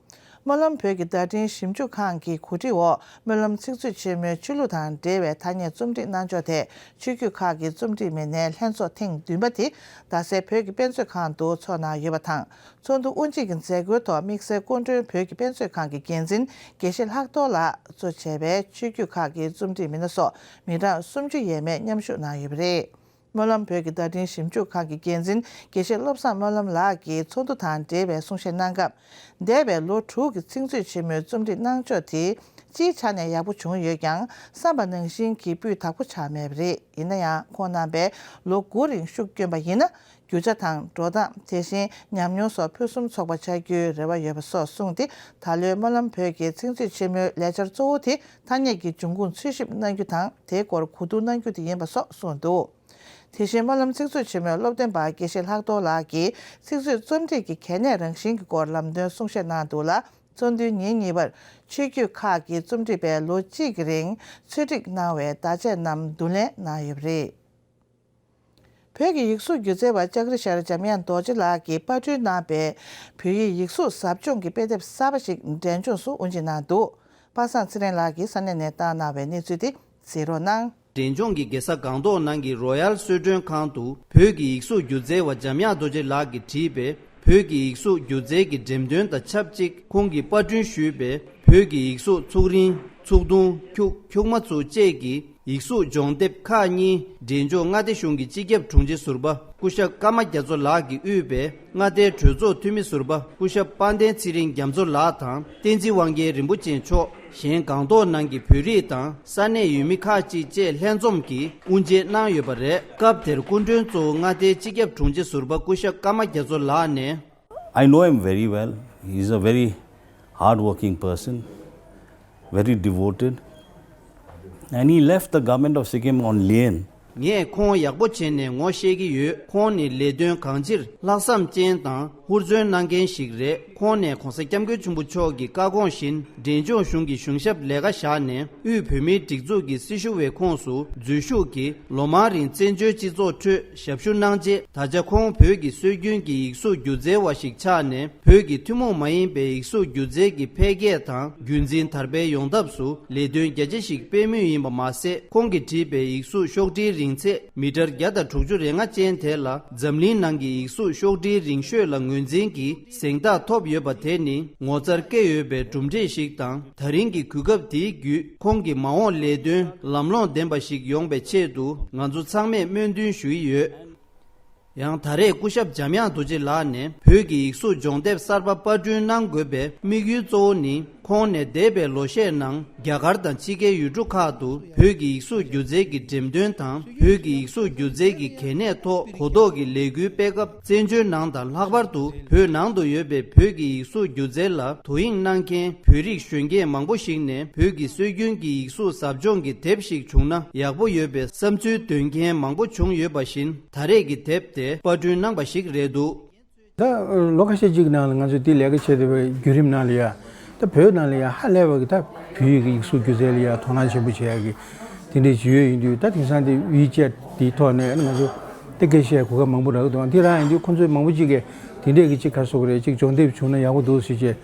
སྨོན་ལམ་བོད་ཀྱི་བརྡ་འཕྲིན་ཞིབ་འཇུག་ཁང་གི་གོ་སྒྲིག་འོག་སྨོན་ལམ་ཚིག་མཛོད་ཆེན་མོའི་ཆོས་ལུགས་དང་འབྲེལ་བའི་ཐ་སྙད་རྩོམ་སྒྲིག་གནང་ཕྱོགས་ཐད་ཆོས་བརྒྱུད་ཁག་གི་རྩོམ་སྒྲིག་མི་སྣའི་ལྷན་ཚོགས་ཐེངས་བདུན་པ་དེ་རྡ་སའི་བོད་ཀྱི་དཔེ་མཛོད་ཁང་དུ་འཚོགས་གནང་ཡོད་པ་དང་། ཚོགས་འདུ་དབུ་འབྱེད་ཀྱི་མཛད་སྒོའི་ཐོག་དམིགས་བསལ་སྐུ་མགྲོན་བོད་ཀྱི་དཔེ་མཛོད་ཁང་གི་འགན་འཛིན་དགེ་བཤེས་ལྷག་རྡོར་ལགས་གཙོ་བྱས་པའི་ཆོས་བརྒྱུད་ཁག་གི་རྩོམ་སྒྲིག་མི་སྣ་སོགས་མི་གྲངས་སུམ་ཅུ་ཡས་མས་མཉམ་ཞུགས་གནང་ཡོད་པ་རེད། སྨོན་ལམ་བོད་ཀྱི་བརྡ་འཕྲིན་ཞིབ་འཇུག་ཁང་གི་འགན་འཛིན་དགེ་བཤེས་བློ་བཟང་སྨོན་ལམ་ལགས་ཀྱིས་ཚོགས་འདུ་དང་འབྲེལ་བའི་གསུང་བཤད་གནང་སྐབས། འདས་པའི་ལོ་དྲུག་གི་ཚིག་མཛོད་ཆེན་མོའི་རྩོམ་སྒྲིག་གནང་ཕྱོགས་དེ་སྤྱིའི་ཆ་ནས་ཡག་པོ་བྱུང་ཡོད་ཀྱང་། བསམ་པ་ནང་བཞིན་གྱི་སྤུས་དག་པོ་ཆགས་མེད་པ་རེད། ཡིན་ན་ཡང་ཁོང་རྣམ་པས་ལོ་དགུ་རིང་ཤུགས་བསྐྱོན་པ་ཡིན་ན། རྒྱུ་ཆ་དང་འགྲོ་སྟངས། དེ་བཞིན་ཉམས་མྱོང་སོགས་ཕུན་སུམ་ཚོགས་པ་ཆགས་རྒྱུའི་རེ་བ་ཡོད་པ་སོགས་གསུངས་ཏེ། ད་ལོའི་སྨོན་ལམ་བོད་ཀྱི་ཚིག་མཛོད་ཆེན་མོའི་ལས་འཆར་གཙོ་བོ་དེ་ཐ་སྙད་ཀྱི་འབྱུང་ཁུངས་འཚོལ་ཞིབ་གནང་རྒྱུ་དང་། དེའི་སྐོར་གོ་བསྡུར་གནང་རྒྱུ་དེ་ཡིན་པ་སོགས་གསུངས་འདུག་དེ་བཞིན་སྨོན་ལམ་ཚིག་མཛོད་ཆེན་མོའི་སློབ་སྟོན་པ་དགེ་བཤེས་ལྷག་རྡོར་ལགས་ཀྱིས་ཚིག་མཛོད་རྩོམ་སྒྲིག་གི་གལ་གནད་རང་བཞིན་གྱི་སྐོར་ལམ་སྟོན་གསུང་བཤད་གནང་འདུག་ལ། ཚོགས་འདུའི་ཉིན་གཉིས་པར་ཆོས་བརྒྱུད་ཁག་གིས་རྩོམ་སྒྲིག་པས་ལོ་གཅིག་གི་རིང་འཚོལ་སྒྲིག་གནང་བའི་བརྡ་ཆད་རྣམས་བསྡུ་ལེན་གནང་ཡོད་པ་རེད། བོད་ཀྱི་ཡིག་གཟུགས་སྒྱུ་རྩལ་བ་ལྕགས་རི་ཤར་འཇམ་དབྱངས་རྡོ་རྗེ་ལགས་ཀྱིས་པར་སྐྲུན་གནང་པའི་བོད་ཡིག་ཡིག་གཟུགས་ཟབ་སྦྱོང་གི་དཔེ་དེབ་གསར་པ་ཞིག་འབྲས་ལྗོངས་སུ་དབུ་འབྱེད་གནང་འདུག་པ་སངས་ཚེ་རིང་ལགས་ཀྱིས་ས་གནས་ནས་བཏང་གནང་བའི་གནས་ཚུལ་དེ་གཟིགས་རོགས་གནང་། འབྲས་ལྗོངས་ཀྱི་རྒྱལ་ས་སྒང་ཏོག་ནང་གི་རོ་ཡལ་གསོལ་མགྲོན་ཁང་དུ་བོད་ཀྱི་ཡིག་གཟུགས་སྒྱུ་རྩལ་བ་འཇམ་དབྱངས་རྡོ་རྗེ་ལགས་ཀྱིས་བྲིས་པའི་བོད་ཀྱི་ཡིག་གཟུགས་སྒྱུ་རྩལ་གྱི་འགྲེམས་སྟོན་དང་ཆབས་ཅིག་ཁོང་གིས་པར་སྐྲུན་ཞུས་པའི་བོད་ཀྱི་ཡིག་གཟུགས་ཚུགས་རིང་། ཚུགས་ཐུང་། འཁྱུག་འཁྱུག་མ་ཚུགས་བཅས་ཀྱི་ཡིག་གཟུགས་སྦྱོང་དེབ་ཁག་གཉིས་འབྲས་ལྗོངས་མངའ་སྡེ་གཞུང་གི་སྤྱི་ཁྱབ་དྲུང་ཆེ་ཟུར་པ་སྐུ་ཞབས་ཀརྨ་རྒྱ་མཚོ་ལགས་ཀྱིས་དབུས་པའི་མངའ་སྡེའི་གྲོས་ཚོགས་འཐུས་མི་ཟུར་པ་སྐུ་ཞབས་དཔལ་ལྡན་ཚེ་རིང་རྒྱ་མཚོ་ལགས་དང་། བསྟན་འཛིན་དབང་རྒྱལ་རིན་པོ་ཆེ་མཆོག་གཞན་སྒང་ཏོག་ནང་གི་བོད་རིགས་དང་ས་གནས་ཡུལ་མི་ཁག་ཅིག་བཅས་ལྷན་འཛོམས་ཀྱིས་དབུ་འབྱེད་གནང་ཡོད་པ་རེད། སྐབས་དེར་སྐུ་མགྲོན་གཙོ་བོ་མངའ་སྡེའི་སྤྱི་ཁྱབ་དྲུང་ཆེ་ཟུར་པ་སྐུ་ཞབས་ཀརྨ་རྒྱ་མཚོ་ལགས་ནས། I know him very well. He is a very hard-working person, very devoted, and he left the government of Sikkim on lien. ངས་ཁོང་ཡག་པོ་བྱས་ནས་ངོ་ཤེས་ཀྱི་ཡོད། ཁོང་ནི་ལས་དོན་གང་ཅིར་ལྷག་བསམ་ཅན་དང་ཧུར་བརྩོན་གནང་མཁན་ཞིག་རེད། ཁོང་ནས་༧གོང་ས་༧སྐྱབས་མགོན་ཆེན་པོ་མཆོག་གི་བཀའ་དགོངས་བཞིན་འབྲས་ལྗོངས་གཞུང་གི་གཞུང་ཞབས་ལས་ཀ་བཞག་ནས། དབུས་བོད་མིའི་སྒྲིག་འཛུགས་ཀྱི་སྲི་ཞུ་བའི་ཁོངས་སུ་འཛུལ་ཞུགས་ཀྱིས་ལོ་མང་རིང་བཙན་བྱོལ་སྤྱི་ཚོགས་ཁྲོད་ཞབས་ཞུ་གནང་རྗེས། ད་ཆ་ཁོང་བོད་ཀྱི་སྲོལ་རྒྱུན་གྱི་ཡིག་གཟུགས་སྒྱུ་རྩལ་བ་ཞིག་ཆགས་ནས། བོད་ཀྱི་ཐུན་མོང་མ་ཡིན་པའི་ཡིག་གཟུགས་སྒྱུ་རྩལ་གྱི་འཕེལ་རྒྱས་དང་རྒྱུན་འཛིན་དར་སྤེལ་ཡོང་ཐབས་སུ་ལས་དོན་རྒྱ་ཆེ་ཞིག་སྤེལ་མུས་ཡིན་པ་མ་ཟད། ཁོང་གིས་བྲིས་པའི་ཡིག་གཟུགས་ཤོག་དྲིལ་རིང་ཚད་མི་ཊར་བརྒྱ་དང་དྲུག་ཅུ་རེ་ལྔ་ཅན་དེ་ལ། འཛམ་གླིང་ནང་གི་ཡིག་གཟུགས་ཤོག་དྲིལ་རིང་ཤོས་ལ་ངོས་འཛིན་གྱི་གཟེངས་རྟགས་ཐོབ་ཡོད་པ་དེ་ནི་ངོ་མཚར་སྐྱེ་ཡོད་པའི་གྲུབ་འབྲས་ཤིག་དང་། ད་རིང་གི་གོ་སྐབས་དེའི་བརྒྱུད། ཁོང་གི་མ་འོངས་ལས་དོན་ལམ་ལྷོང་ལྡན་པ་ཞིག་ཡོང་བའི་ཆེད་དུ། ང་ཚོ་ཚང་མས་སྨོན་འདུན་ཞུ་ཡི་ཡོད། ཡང་ད་རེས་སྐུ་ཞབས་འཇམ་དབྱངས་རྡོ་རྗེ་ལགས་ནས་བོད་ཀྱི་ཡིག་གཟུགས་སྦྱོང་དེབ་གསར་པ་པར་སྐྲུན་གནང་དགོས་པའི་དམིགས་ཡུལ་གཙོ་བོ་ནི། ཁོང་ནས་འདས་པའི་ལོ་ཤས་ནང་རྒྱ་གར་དང་ཕྱི་རྒྱལ་ཡུལ་གྲུ་ཁག་ཏུ་བོད་ཀྱི་ཡིག་གཟུགས་སྒྱུ་རྩལ་གྱི་འགྲེམས་སྟོན་དང་། བོད་ཀྱི་ཡིག་གཟུགས་སྒྱུ་རྩལ་གྱི་གལ་གནད་ཐོག་གོ་རྟོགས་ཀྱི་ལས་འགུལ་སྤེལ་སྐབས། བཙན་བྱོལ་ནང་དང་ལྷག་པར་དུ་བོད་ནང་དུ་ཡོད་པའི་བོད་ཀྱི་ཡིག་གཟུགས་སྒྱུ་རྩལ་ལ་དོ་དབྱིངས་གནང་མཁན་བོད་རིགས་གཞོན་སྐྱེས་མང་པོ་ཞིག་ནས། བོད་ཀྱི་སྲོལ་རྒྱུན་གྱི་ཡིག་གཟུགས་ཟབ་སྦྱོང་གི་དེབ་ཞིག་བྱུང་ན་ཡག་པོ་ཡོད་པའི་བསམ་ཚུལ་འདོན་མཁན་མང་པོ་བྱུང་ཡོད་པ་བཞིན། ད་རེས་ཀྱི་དེབ་དེ་པར་སྐྲུན་གནང་པ་ཞིག་རེད་འདུག་ད་ལོ་ཁ་ཤས་ཅིག་ནང་ལ་ང་ཚོས་དེ་ལས་ཀ་བྱས་བསྡད་པའི་བརྒྱུད་རིམ་ནང་ལ་ཡ། ད་བོད་ནང་ལ་ཡ་ཧ་ལས་པ་གི་ད་བོད་ཡིག་གི་ཡིག་གཟུགས་སྒྱུ་རྩལ་ལ་ཡ་དོ་སྣང་ཆེན་པོ་བྱེད་ཡག་གི་དེ་འདྲས་ཅིག་ཡོད་ཡིན་དུས། ད་དེང་སང་དེ་ཝི་ཅེཊ་དེའི་ཐོག་ནས་ང་ཚོ་དེ་སྐད་བཤད་གོ་སྐབས་མང་པོ་རག་གི་འདུག་དེ་རང་ཡིན་དུས་ཁོང་ཚོས་མང་པོ་ཅིག་གིས་དེ་འདྲས་ཀྱི་ཅིག་ག་རེ་ཟེར་དགོས་རེད། ཅིག་སྦྱོང་དེབ་བྱུང་ན་ཡག་པོ་འདུག་ཟེར་བྱས་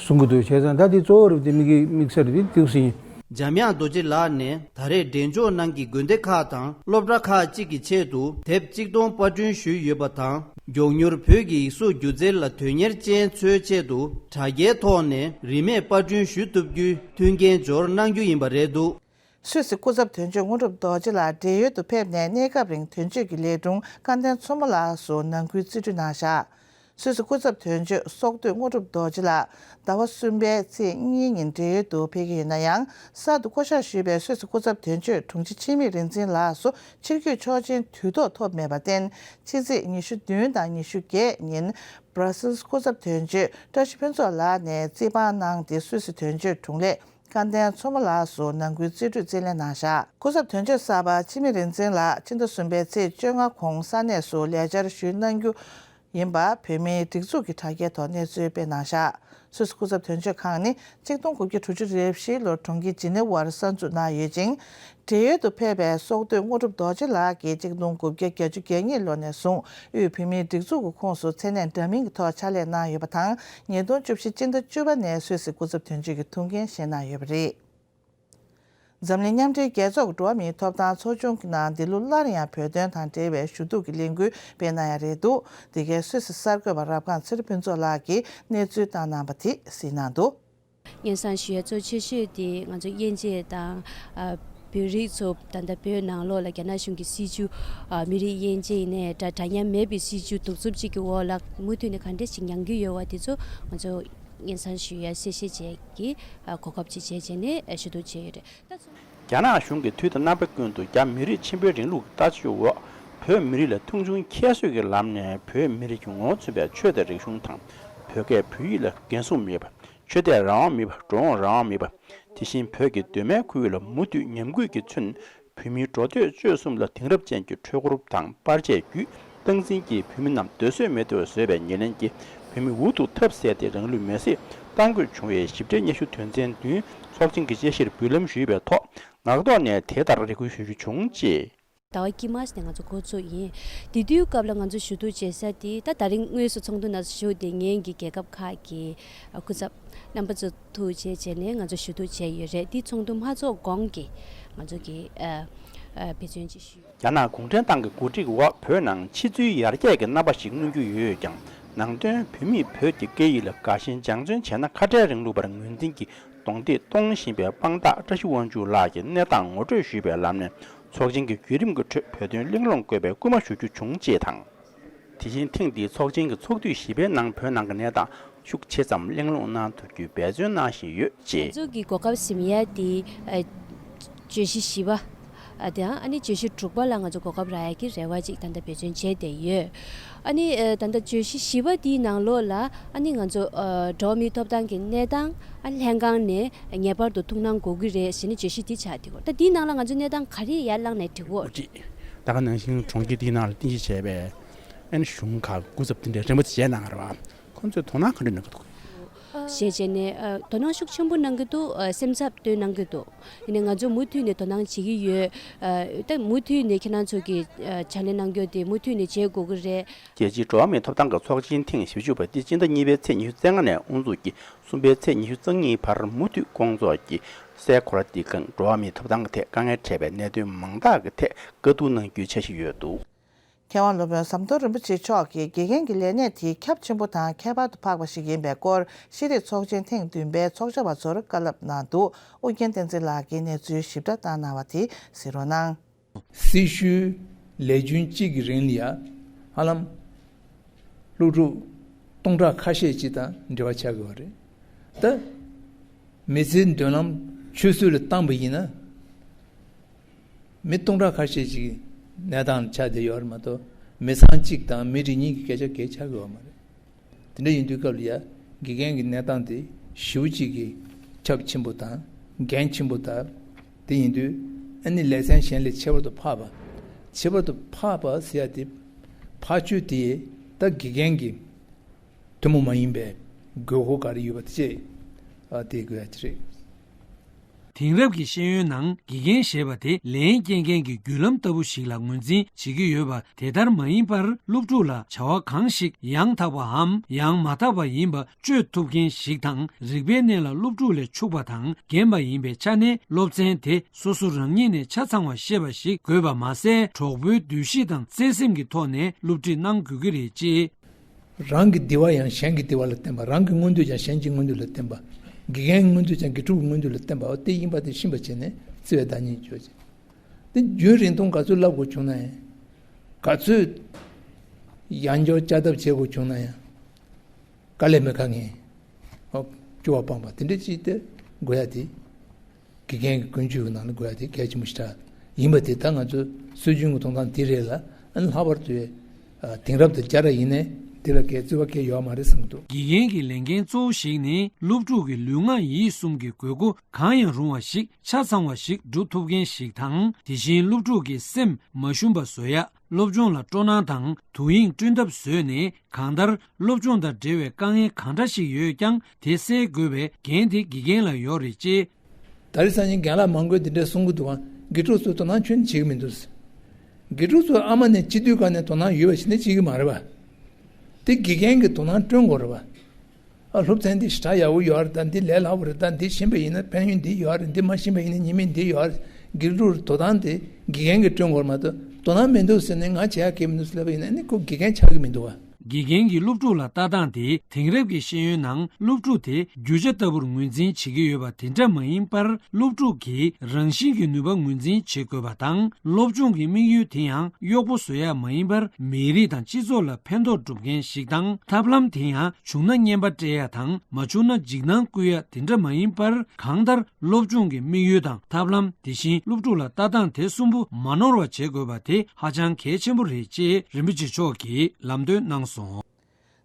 གསུང་གི་འདུག་བྱས་ཙང་ད་དེ་གཙོ་བོ་རུ་དེ་དམིགས་ཀྱི་དམིགས་བསལ་རུ་དེ་འདུག་ཟིན། འཇམ་དབྱངས་རྡོ་རྗེ་ལགས་ནས་ད་རེས་འབྲས་ལྗོངས་ནང་གི་དགོན་སྡེ་ཁག་དང་སློབ་གྲྭ་ཁག་ཅིག་གི་ཆེད་དུ་དེབ་གཅིག་སྟོང་པར་སྐྲུན་ཞུས་ཡོད་པ་དང་། མགྱོགས་མྱུར་བོད་ཀྱི་ཡིག་གཟུགས་སྒྱུ་རྩལ་ལ་དོན་གཉེར་ཅན་ཚོའི་ཆེད་དུ་དྲ་རྒྱའི་ཐོག་ནས་རིན་མེད་པར་སྐྲུན་ཞུ་ཐུབ་རྒྱུའི་མཐུན་རྐྱེན་སྦྱོར་གནང་རྒྱུ་ཡིན་པ་རེད་འདུག་སུད་སི་སྐུ་ཚབ་དོན་གཅོད་དངོས་གྲུབ་རྡོ་རྗེ་ལགས་བགྲེས་ཡོལ་དུ་ཕེབས་ནས་གནས་སྐབས་རིང་དོན་གཅོད་ཀྱི་ལས་དྲུང་སྐལ་ལྡན་མཚོ་མོ་ལགས་སུ་ནང་ཁུལ་རྩིས་སྤྲོད་གནང་བཞག་སུད་སི་སྐུ་ཚབ་དོན་གཅོད་སོག་སྟོད་དངོས་གྲུབ་རྡོ་རྗེ་ལགས་ཟླ་བ་གསུམ་པའི་ཚེས་གཉིས་ཉིན་བགྲེས་ཡོལ་དུ་ཕེབས་ཀྱི་ཡོད་ན་ཡང་། གསར་དུ་བསྐོ་གཞག་ཞུས་པའི་སུད་སི་སྐུ་ཚབ་དོན་གཅོད་དྲུང་ཆེ་འཆི་མེད་རིག་འཛིན་ལགས་སུ་ཕྱིར་འཁྱུད་ཆོག་མཆན་དུས་ཐོག་ཐོབ་མེད་པར་བརྟེན། ཕྱི་ཚེས་ཉི་ཤུ་བདུན་དང་ཉི་ཤུ་བརྒྱད་ཉིན་བྷར་སིལ་སྐུ་ཚབ་དོན་གཅོད་བཀྲ་ཤིས་ཕུན་ཚོགས་ལགས་ནས་རྩིས་དཔང་གནང་སྟེ། སུད་སི་དོན་གཅོད་དྲུང་ལས་སྐལ་ལྡན་མཚོ་མོ་ལགས་སུ་ནང་ཁུལ་རྩིས་སྤྲོད་རྩིས་ལེན་གནང་བཞག་སྐུ་ཚབ་དོན་གཅོད་གསར་པ་འཆི་མེད་རིག་འཛིན་ལགས་ཕྱི་ཟླ་གསུམ་པའི་ཚེས་བཅོ་ལྔ་གོང་ས་གནས་སུ་ལས་བཅར་ཞུས་གནང་རྒྱུ་ ཡིན་པ་བོད་མིའི་སྒྲིག་འཛུགས་ཀྱི་དྲ་རྒྱའི་ཐོག་གནས་ཚུལ་སྤེལ་གནང་བཞག་སུད་སི་སྐུ་ཚབ་དོན་གཅོད་ཁང་ནི་གཅིག་སྟོང་དགུ་བརྒྱ་དྲུག་ཅུ་རེ་བཞིའི་ལོར་གྲོང་ཁྱེར་ཇི་ནི་ཝར་གསར་འཛུགས་གནང་ཡོད་ཅིང་། བགྲེས་ཡོལ་དུ་ཕེབས་པའི་སྲོག་བསྡོས་དངོས་གྲུབ་རྡོ་རྗེ་ལགས་ཀྱིས་གཅིག་སྟོང་དགུ་བརྒྱ་བརྒྱད་ཅུ་གྱ་གཉིས་ལོ་ནས་བཟུང་དབུས་བོད་མིའི་སྒྲིག་འཛུགས་ཀྱི་ཁོངས་སུ་མཚན་གནས་འདྲ་མིན་གྱི་ཐོག་ཕྱག་ལས་གནང་ཡོད་པ་དང་། ཉིས་སྟོང་བཅུ་བཞི་སྤྱི་ཟླ་བཅུ་པ་ནས་སུད་སི་སྐུ་ཚབ་དོན་གཅོད་ཀྱི་ཐུགས་འགན་བཞེས་གནང་ཡོད་པ་རེད། འཛམ་གླིང་མཉམ་འབྲེལ་རྒྱལ་ཚོགས་ཀྱི་འགྲོ་བ་མིའི་ཐོབ་ཐང་ཚོགས་ཆུང་གི་ནང་འདི་ལོ་སླར་ཡང་བོད་དོན་དང་འབྲེལ་བའི་ཞུ་གཏུག་གི་ལས་འགུལ་སྤེལ་གནང་ཡ་རེད་འདུག་འདི་གའི་སུད་སི་གསར་འགོད་པ་རབ་སྒང་ཚེ་རིང་ཕུན་ཚོགས་ལགས་ཀྱིས་གནས་ཚུལ་བཏང་གནང་པ་དེ་གཟིགས་གནང་འདུག་སྙན་སེང་ཞུ་ཡ་གཙོ་ཆེ་ཤོས་དེ་ང་ཚོ་དབྱེ་འབྱེད་དང་། ཨ། བོད་རིགས་ཚོ་ད་ལྟ་བོད་ནང་ལོགས་ལ་རྒྱ་ནག་གཞུང་གི་སྲིད་བྱུས། ཨ། མི་རིགས་དབྱེ་འབྱེད་ཡིན་ནའི་འདྲ། འདྲ་མཉམ་མེད་པའི་སྲིད་བྱུས་གདུག་རྩུབ་ཅིག་གི་འོག་ལ་མུ་མཐུད་ནས་ག་འདྲ་ཞིག་མྱངས་ཀྱི་ཡོད་པ་དེ་ཚོ་ང་ཚོ་སྙན་སེང་ཞུ་ཡ་གསལ་བཤད་བྱས་ཀྱི། ཨ། གོ་སྐབས་ཅིག་བྱས་བྱས་ནས་ཞུ་གཏུག་བྱས་ཡོད་རེད། ད་ཚོ། རྒྱ་ནག་གཞུང་གིས་དུས་དང་རྣམ་པ་ཀུན་ཏུ་རྒྱ་མི་རིགས་ཆེན་པོའི་རིང་ལུགས་ཀྱི་ལྟ་སྤྱོད་འོག་བོད་མི་རིགས་ལ་མཐོང་ཆུང་ཁྱད་གསོད་ཀྱི་ལམ་ནས་བོད་མི་རིགས་ཀྱི་ངོ་བོ་མཚོན་པའི་ཆོས་དང་རིག་གཞུང་དང་། བོད་སྐད་བོད་ཡིག་ལ་འགན་སྲུང་མེད་པ། ཆོས་དད་རང་དབང་མེད་པ། འགྲོ་འོང་རང་དབང་མེད་པ། དེ་བཞིན་བོད་ཀྱི་གདོད་མའི་ཁོར་ཡུག་ལ་མུ་མཐུད་ཉམས་རྒུད་ཀྱིས་མཚོན། བོད་མིའི་འགྲོ་སྡོད་སྤྱོད་གསུམ་ལ་དེང་རབས་ཅན་གྱི་འཕྲུལ་འཁོར་དང་པར་ཆས་བརྒྱུད་སྟངས་འཛིན་གྱིས་བོད་མི་རྣམས་སྡོད་བཟོད་མི་ཐུབ་པ་བཟོས་པའི་ཉེར་ལེན་གྱིས་བོད་མི་འུ་ཐུག་ཐབས་ཟད་དེ་རང་ལུས་མེར་སྲེག་གཏང་དགོས་བྱུང་བའི་ཞིབ་ཕྲའི་སྙན་ཞུ་དོན་ཚན་བདུན་ཚོགས་ཆེན་གྱི་དཔྱད་གཞིར་འབུལ་ལམ་ཞུས་པའི་ཐོག་ངག་ཐོག་ནས་དེ་ལྟར་རེ་སྐུལ་ཞུ་རྒྱུ་བྱུང་ཅེས། ཟླ་བ་དཀྱིལ་མ་ནས་ང་ཚོ་འགོ་བཙུགས་ཡིན། དེ་དུས་སྐབས་ལ་ང་ཚོ་ཞུ་གཏུག་བྱེད་ས་དེ་ད་ད་རིང་དངོས་སུ་ཚོགས་འདུ་ནང་ཞུགས་བསྡད་མཁན་གྱི་རྒྱལ་ཁབ་ཁག་གི་སྐུ་ཚབ་རྣམ་པ་ཚོ་ཐུག་བྱས་བྱས་ནས་ང་ཚོ་ཞུ་གཏུག་བྱས་ཡོད་རེད། དེ་ཚོགས་འདུ་མ་ཚོགས་གོང་གི་ང་ཚོ་གི་ཨ་ཨ་འབད་བརྩོན་ཅིག་ཞུས། རྒྱ་ནག་གུང་ཁྲན་ཏང་གི་གོ་སྒྲིག་འོག་བོད་ནང་ཕྱི་ཚུལ་ཡར་རྒྱས་ཀྱི་རྣམ་པ་ཞིག་མངོན་རྒྱུ་ཡོད་ཀྱང་། ནང་དོན་བོད་མིས་བོད་ཀྱི་སྐད་ཡིག་ལ་དགའ་ཞེན་སྦྱང་བརྩོན་བྱས་ན་ཁ་བྲལ་རིང་ལུགས་པར་ངོས་འཛིན་གྱིས་གདོང་འདེད་གཏོང་བཞིན་པའི་དཔང་རྟགས་བཀྲ་ཤིས་དབང་ཕྱུག་ལགས་ཀྱི་གནས་སྟངས་ངོ་སྤྲོད་ཞུས་པའི་ལམ་ནས་ཚོགས་ཆེན་གྱི་བརྒྱུད་རིམ་གྱི་ཁྲོད་བོད་དོན་གླེང་སློང་དགོས་པའི་སྐུལ་མ་ཞུ་རྒྱུ་བྱུང་ཅེས་དང་། དེ་བཞིན་ཐེངས་འདིའི་ཚོགས་ཆེན་གྱི་ཚོགས་དུས་བཞི་པའི་ནང་བོད་ནང་གི་གནས་སྟངས་ཤུགས་ཆེ་ཙམ་གླེང་སློང་གནང་ཐུབ་རྒྱུའི་འབད་བརྩོན་གནང་བཞིན་ཡོད་ཅེས། ང་ཚོ་གི་གོ་སྐབས་ཟིན་ཡ་དེ་ཨ་བརྗོད་གཞི་བཞི་པ་ཨ་དང་ཨ་ནི་བརྗོད་གཞི་དྲུག་པ་ལ་ང་ཚོ་གོ་སྐབས་རག་ཡ་གི་རེ་བ་ཅིག་ད་ལྟ་འབད་བརྩོན་བྱས་བསྡད་ཡོད། ཨ་ནི་ཨ་ད་ལྟ་བརྗོད་གཞི་བཞི་པ་དེའི་ནང་ལོགས་ལ་ཨ་ནི་ང་ཚོ་ཨ་འགྲོ་བ་མིའི་ཐོབ་ཐང་གི་གནས་སྟངས་ཨ་ལྷན་ཁང་ནས་ངེས་པར་དུ་ཐུགས་སྣང་དགོས་ཀྱི་རེད་ཟེར་ནས་བརྗོད་གཞི་དེ་ཆགས་བསྡད་ཡོད། ད་དེའི་ནང་ལ་ང་ཚོ་གནས་སྟངས་ག་རེ་ཡར་བླངས་ནས་འགྲིག་གོ། ཨོ་ཅི། ད་ག་ནང་བཞིན་གྲོང་ཁྱེར་དེའི་ནང་ལ་རྟེན་གཞི་བྱས་པའི་ཨ་ནི་གཞུང་ཁག་སྐུ་ཚབ་དེ་འདྲའི་རེ་བ་བྱས་གནང་རེད་བ། ཁོང་ཚོས་དོ་སྣང་ག་འདྲ་གནང་གི་འདུག་ཞེས་བྱས་ནས་ཨ་དོ་སྣང་ཤུགས་ཆེན་པོ་གནང་གི་འདུག་ཨ་སེམས་འཚབ་སྟོན་གནང་གི་འདུག་ཡིན་ནའི་ང་ཚོ་མུ་མཐུད་ནས་དོ་སྣང་བྱེད་ཀྱི་ཡོད། ཨ་ད་མུ་མཐུད་ནས་ཁྱེད་རང་ཚོ་གིས་ཨ་ཕྱག་ལས་གནང་རྒྱུ་དེ་མུ་མཐུད་ནས་བྱེད་དགོས་ཀྱི་རེད། རྒྱལ་སྤྱིའི་འགྲོ་བ་མིའི་ཐོབ་ཐང་གི་ཚོགས་ཆེན་ཐེངས་བཞི་བཅུ་པ་འདི་སྤྱི་ཟླ་གཉིས་པའི་ཚེས་ཉི་ཤུ་རྩ་ལྔ་ནས་དབུ་འཛུགས་ཀྱིས་གསུམ་པའི་ཚེས་ཉི་ཤུ་རྩ་གཉིས་བར་མུ་མཐུད་སྐོང་ཚོགས་ཀྱིས་སའི་གོ་ལ་འདིའི་སྒང་འགྲོ་བ་མིའི་ཐོབ་ཐང་གི་ཐད་དཀའ་ངལ་འཕྲད་པའི་གནད་དོན་མང་དག་གི་ཐད་བཀའ་བསྡུར་གནང་རྒྱུའི་འཆར་གཞི་ཡོད་འདུག་མཁས་དབང་སློབ་དཔོན་ཟམ་གདོང་རིན་པོ་ཆེ་མཆོག་གིས་དགེ་རྒན་གྱི་ལས་གནས་དེ་ཁྱབ་ཆེན་པོ་དང་ཁྱད་པར་དུ་འཕགས་པ་ཞིག་ཡིན་པའི་སྐོར་ཤེས་རིག་ཚོགས་ཆེན་ཐེངས་བདུན་པའི་ཚོགས་བཅར་བ་ཚོར་བཀའ་སློབ་གནང་འདུག་ཨོ་རྒྱན་བསྟན་འཛིན་ལགས་ཀྱིས་གནས་ཚུལ་ཞིབ་ཕྲ་བཏང་གནང་བ་དེ་གཟིགས་རོགས་གནང་། སྲི་ཞུའི་ལས་རྒྱུན་གཅིག་གི་རིང་ལ་ཡ་ཧ་ལམ་སློབ་ཕྲུག་སྟོང་ཕྲག་ཁ་ཤས་ཅིག་དང་འབྲེལ་བ་ཆགས་ཀྱི་ཡོད་རེད། ད་མི་ཚེའི་མདུན་ལམ་ཆུད་ཟོས་ལ་བཏང་པ་ཡིན་ན། མི་སྟོང་ཕྲག་ཁ་ཤས་ཤིག་གནས་སྟངས་ཆགས་བསྡད་ཡོད་རེད་མ་གཏོགས། མི་ཚང་གཅིག་དང་མི་རེ་གཉིས་ཀྱི་སྐད་ཆ་གང་ཡང་ཆགས་ཀྱི་ཡོད་མ་རེད། དེ་འདྲ་ཡིན་དུས་སྐབས་ལ་ཡ་དགེ་རྒན་གྱི་གནས་སྟངས་དེ་ཞེ་པོ་ཅིག་གི་ཁྱབ་ཆེན་པོ་དང་འགན་ཆེན་པོ་དང་། དེ་ཡིན་དུས་ཨ་ནི་ལེ་ཚན་གཞན་ལས་ཁྱད་པར་དུ་འཕགས་པ། ཁྱད་པར་དུ་འཕགས་པ་ཟེར་ཡ་དེ་འཕགས་ཆོས་དེ་ད་དགེ་རྒན་གྱི་ཐུན་མོང་མ་ཡིན་པའི་དགོས་མཁོ་ག་རེ་ཡོད་པ་དེ་བཅས་ཨ་དེ་དགོས་ཡ་དེ་རེད། དེང་རབས་ཀྱི་ཤེས་ཡོན་ནང་དགེ་རྒན་ཞེས་པ་དེ་ལན་སྐྱེལ་མཁན་གྱི་བརྒྱུད་ལམ་ལྟ་བུ་ཞིག་ལ་ངོས་འཛིན་བྱེད་ཀྱི་ཡོད་པ། དེ་ལྟར་མ་ཡིན་པར་སློབ་ཕྲུག་ལ་བྱ་བ་གང་ཞིག་ཡང་དག་པའམ་ཡང་མ་དག་པ་ཡིན་པ་དཔྱོད་ཐུབ་མཁན་ཞིག་དང་། རིག་པའི་གནས་ལ་སློབ་ཕྲུག་ལས་ཕྱུག་པ་དང་རྒན་པ་ཡིན་པའི་ཆ་ནས་སློབ་ཚན་དེ་སོ་སོ་རང་ཉིད་ནས་ཆ་ཚང་བ་ཤེས་པ་ཞིག་དགོས་པ་མ་ཟད། གྲོགས་པོའི་འདུ་ཤེས་དང་བརྩེ་སེམས་ཀྱི་ཐོག་ནས་སློབ་ཁྲིད་གནང་དགོས་ཀྱི་རེད་ཅེས། རང་གི་བདེ་བ་ཡང་གཞན་གྱི་བདེ་བ་ལ་བརྟེན་པ། རང་གི་མངོན་འདོད་ཀྱང་གཞན་གྱི་མངོན་འདོད་ལ་བརྟེན་པ། དགེ་རྒན་གྱི་མངོན་འདོད་ཀྱང་དགེ་ཕྲུག་གི་མངོན་འདོད་ལ་བརྟེན་པ། འོ་དེ་ཡིན་པ་དེ་ཤེས་པ་བྱས་ནས་བརྩེ་བའི་བདག་ཉིད་བྱོས་ཅིག་དེ་རྒྱུན་རིང་ཐུང་ག་ཚོད་བསླབ་དགོས་བྱུང་ན་ཡང་། ག་ཚོད་ཡང་བསྐྱར་བསྐྱར་ལྡབ་བྱེད་དགོས་བྱུང་ན་ཡང་། དཀའ་ལས་མི་ཁག་མཁན། འོ། སྐྱོ་བ་སྤངས་པ་དེ་འདྲ་ཅིག་དེ་དགོས་ཡ་དེ། དགེ་རྒན་གྱི་ཀུན་སྤྱོད་ཀྱི་ནང་ལ་དགོས་ཡ་དེ་གལ་ཆེན་པོ་ཞིག་རེད། ཡིན་པ་དེ་ད་ང་ཚོའི་སྲོལ་རྒྱུན་གྱི་གཏོང་སྟངས་དེ་རེད་ལ། ཨ་ནི་ལྷག་པར་དུ། ཨ། དེང་རབས་དང་སྐྱ་ར་ཡིན་ནའི་ འདི་ལ་གའི་རྩོད་པ་གའི་ཡོད་མ་རེད་བསམ་གྱི་འདུག། དགེ་རྒན་གྱི་ལས་འགན་གཙོ་བོ་ཞིག་ནི་སློབ་ཕྲུག་གི་ལུས་ངག་ཡིད་གསུམ་གྱི་དགོས་མཁོ་གང་ཡང་རུང་བ་ཞིག་ཆ་ཚང་བ་ཞིག་སྒྲུབ་ཐུབ་མཁན་ཞིག་དང་། དེ་བཞིན་སློབ་ཕྲུག་གི་སེམས་མ་ཞུམ་པ་བཟོ་ཡ། སློབ་སྦྱོང་ལ་སྤྲོ་སྣང་དང་དུས་ཡུན་བསྐྲུན་ཐབས་བཟོས་ནས། གང་ལྟར་སློབ་སྦྱོང་དང་འབྲེལ་བའི་དཀའ་ངལ་གང་འདྲ་ཞིག་ཡོད་ཀྱང་དེ་སེལ་དགོས་པའི་འགན་དེ་དགེ་རྒན་ལ་ཡོད་རེད་ཅེས། ད་རེས་སང་ཉིན་རྒན་ལགས་མང་པོས་འདི་འདྲ་གསུང་གི་འདུག་ཨ། དགེ་ཕྲུག་ཚོས་དོ་སྣང་ཁྱོན་ནས་བྱེད་ཀྱི་མི་འདུག། དགེ་ཕྲུག་ཚོས་ཨ་མ་ནས་སྤྱི་འཐུས་སྒང་ནས་དོ་སྣང་ཡོད་པ་ཞིག་ནས་བྱེད་ཀྱི་མ་རེད་པ། དེ་དགེ་རྒན་གྱིས་དོ་སྣང་སྤྲོད་དགོས་རེད་པ། ཨ། སློབ་ཚན་འདི་ཞེ་དྲག་ཡག་པོ་ཡོད་རེད་ད། འདི་ལས་སླ་པོ་རེད་ད། འདི་ཤེས་པ་ཡིན་ན་ཕན་ཡོན་འདི་ཡོད་རེད། འདི་མ་ཤེས་པ་ཡིན་ན་ཉེས་དམིགས་འདི་ཡོད་རེད། དགེ་ཕྲུག་དོ་སྣང་དེ་དགེ་རྒན་གྱིས་སྤྲོད་དགོས་རེད་མ་གཏོགས། དོ་སྣང་མི་འདུག་ཟེར་ནས་ང་བྱེད་ཡག་གང་ཡང་མི་འདུག་ཟེར་ལབ་པ་ཡིན་ན་ནི་ཁོ་དགེ་རྒན་ཆགས་ཀྱི་མི་འདུག་བ། དགེ་རྒན་གྱིས་སློབ་ཕྲུག་ལ་ལྟ་སྟངས་དེ་དེང་རབས་ཀྱི་ཤེས་ཡོན་ནང་སློབ་ཕྲུག་དེ་རྒྱུ་ཆ་ལྟ་བུར་ངོས་འཛིན་བྱེད་ཀྱི་ཡོད་པ་དེ་འདྲ་མ་ཡིན་པར། སློབ་ཕྲུག་གི་རང་བཞིན་གྱི་ནུས་པ་ངོས་འཛིན་བྱེད་དགོས་པ་དང་། སློབ་སྦྱོང་གི་དམིགས་ཡུལ་དེ་ཡང་གཡོག་པོ་བཟོ་ཡག་མ་ཡིན་པར། མི་རིགས་དང་སྤྱི་ཚོགས་ལ་ཕན་ཐོགས་སྒྲུབ་མཁན་ཞིག་དང་། ཐབས་ལམ་དེ་ཡང་བྱུང་ན་རྔན་པ་སྤྲད་ཡག་དང་། མ་བྱུང་ན་འཇིགས་སྣང་བསྐུལ་ཡག་དེ་འདྲ་མ་ཡིན་པར། གང་ལྟར་སློབ་སྦྱོང་གི་དམིགས་ཡུལ་དང་ཐབས་ལམ། དེ་བཞིན་སློབ་ཕྲུག་ལ་ལྟ་སྟངས་དེ་གསུམ་པོ་མ་ནོར་བ་བྱེད་དགོས་པ་དེ་ཧ་ཅང་གལ་ཆེན་པོ་རེད་ཅེས་རིན་པོ་ཆེ་མཆོག་གིས་ལམ་སྟོན་གནང་སོང་།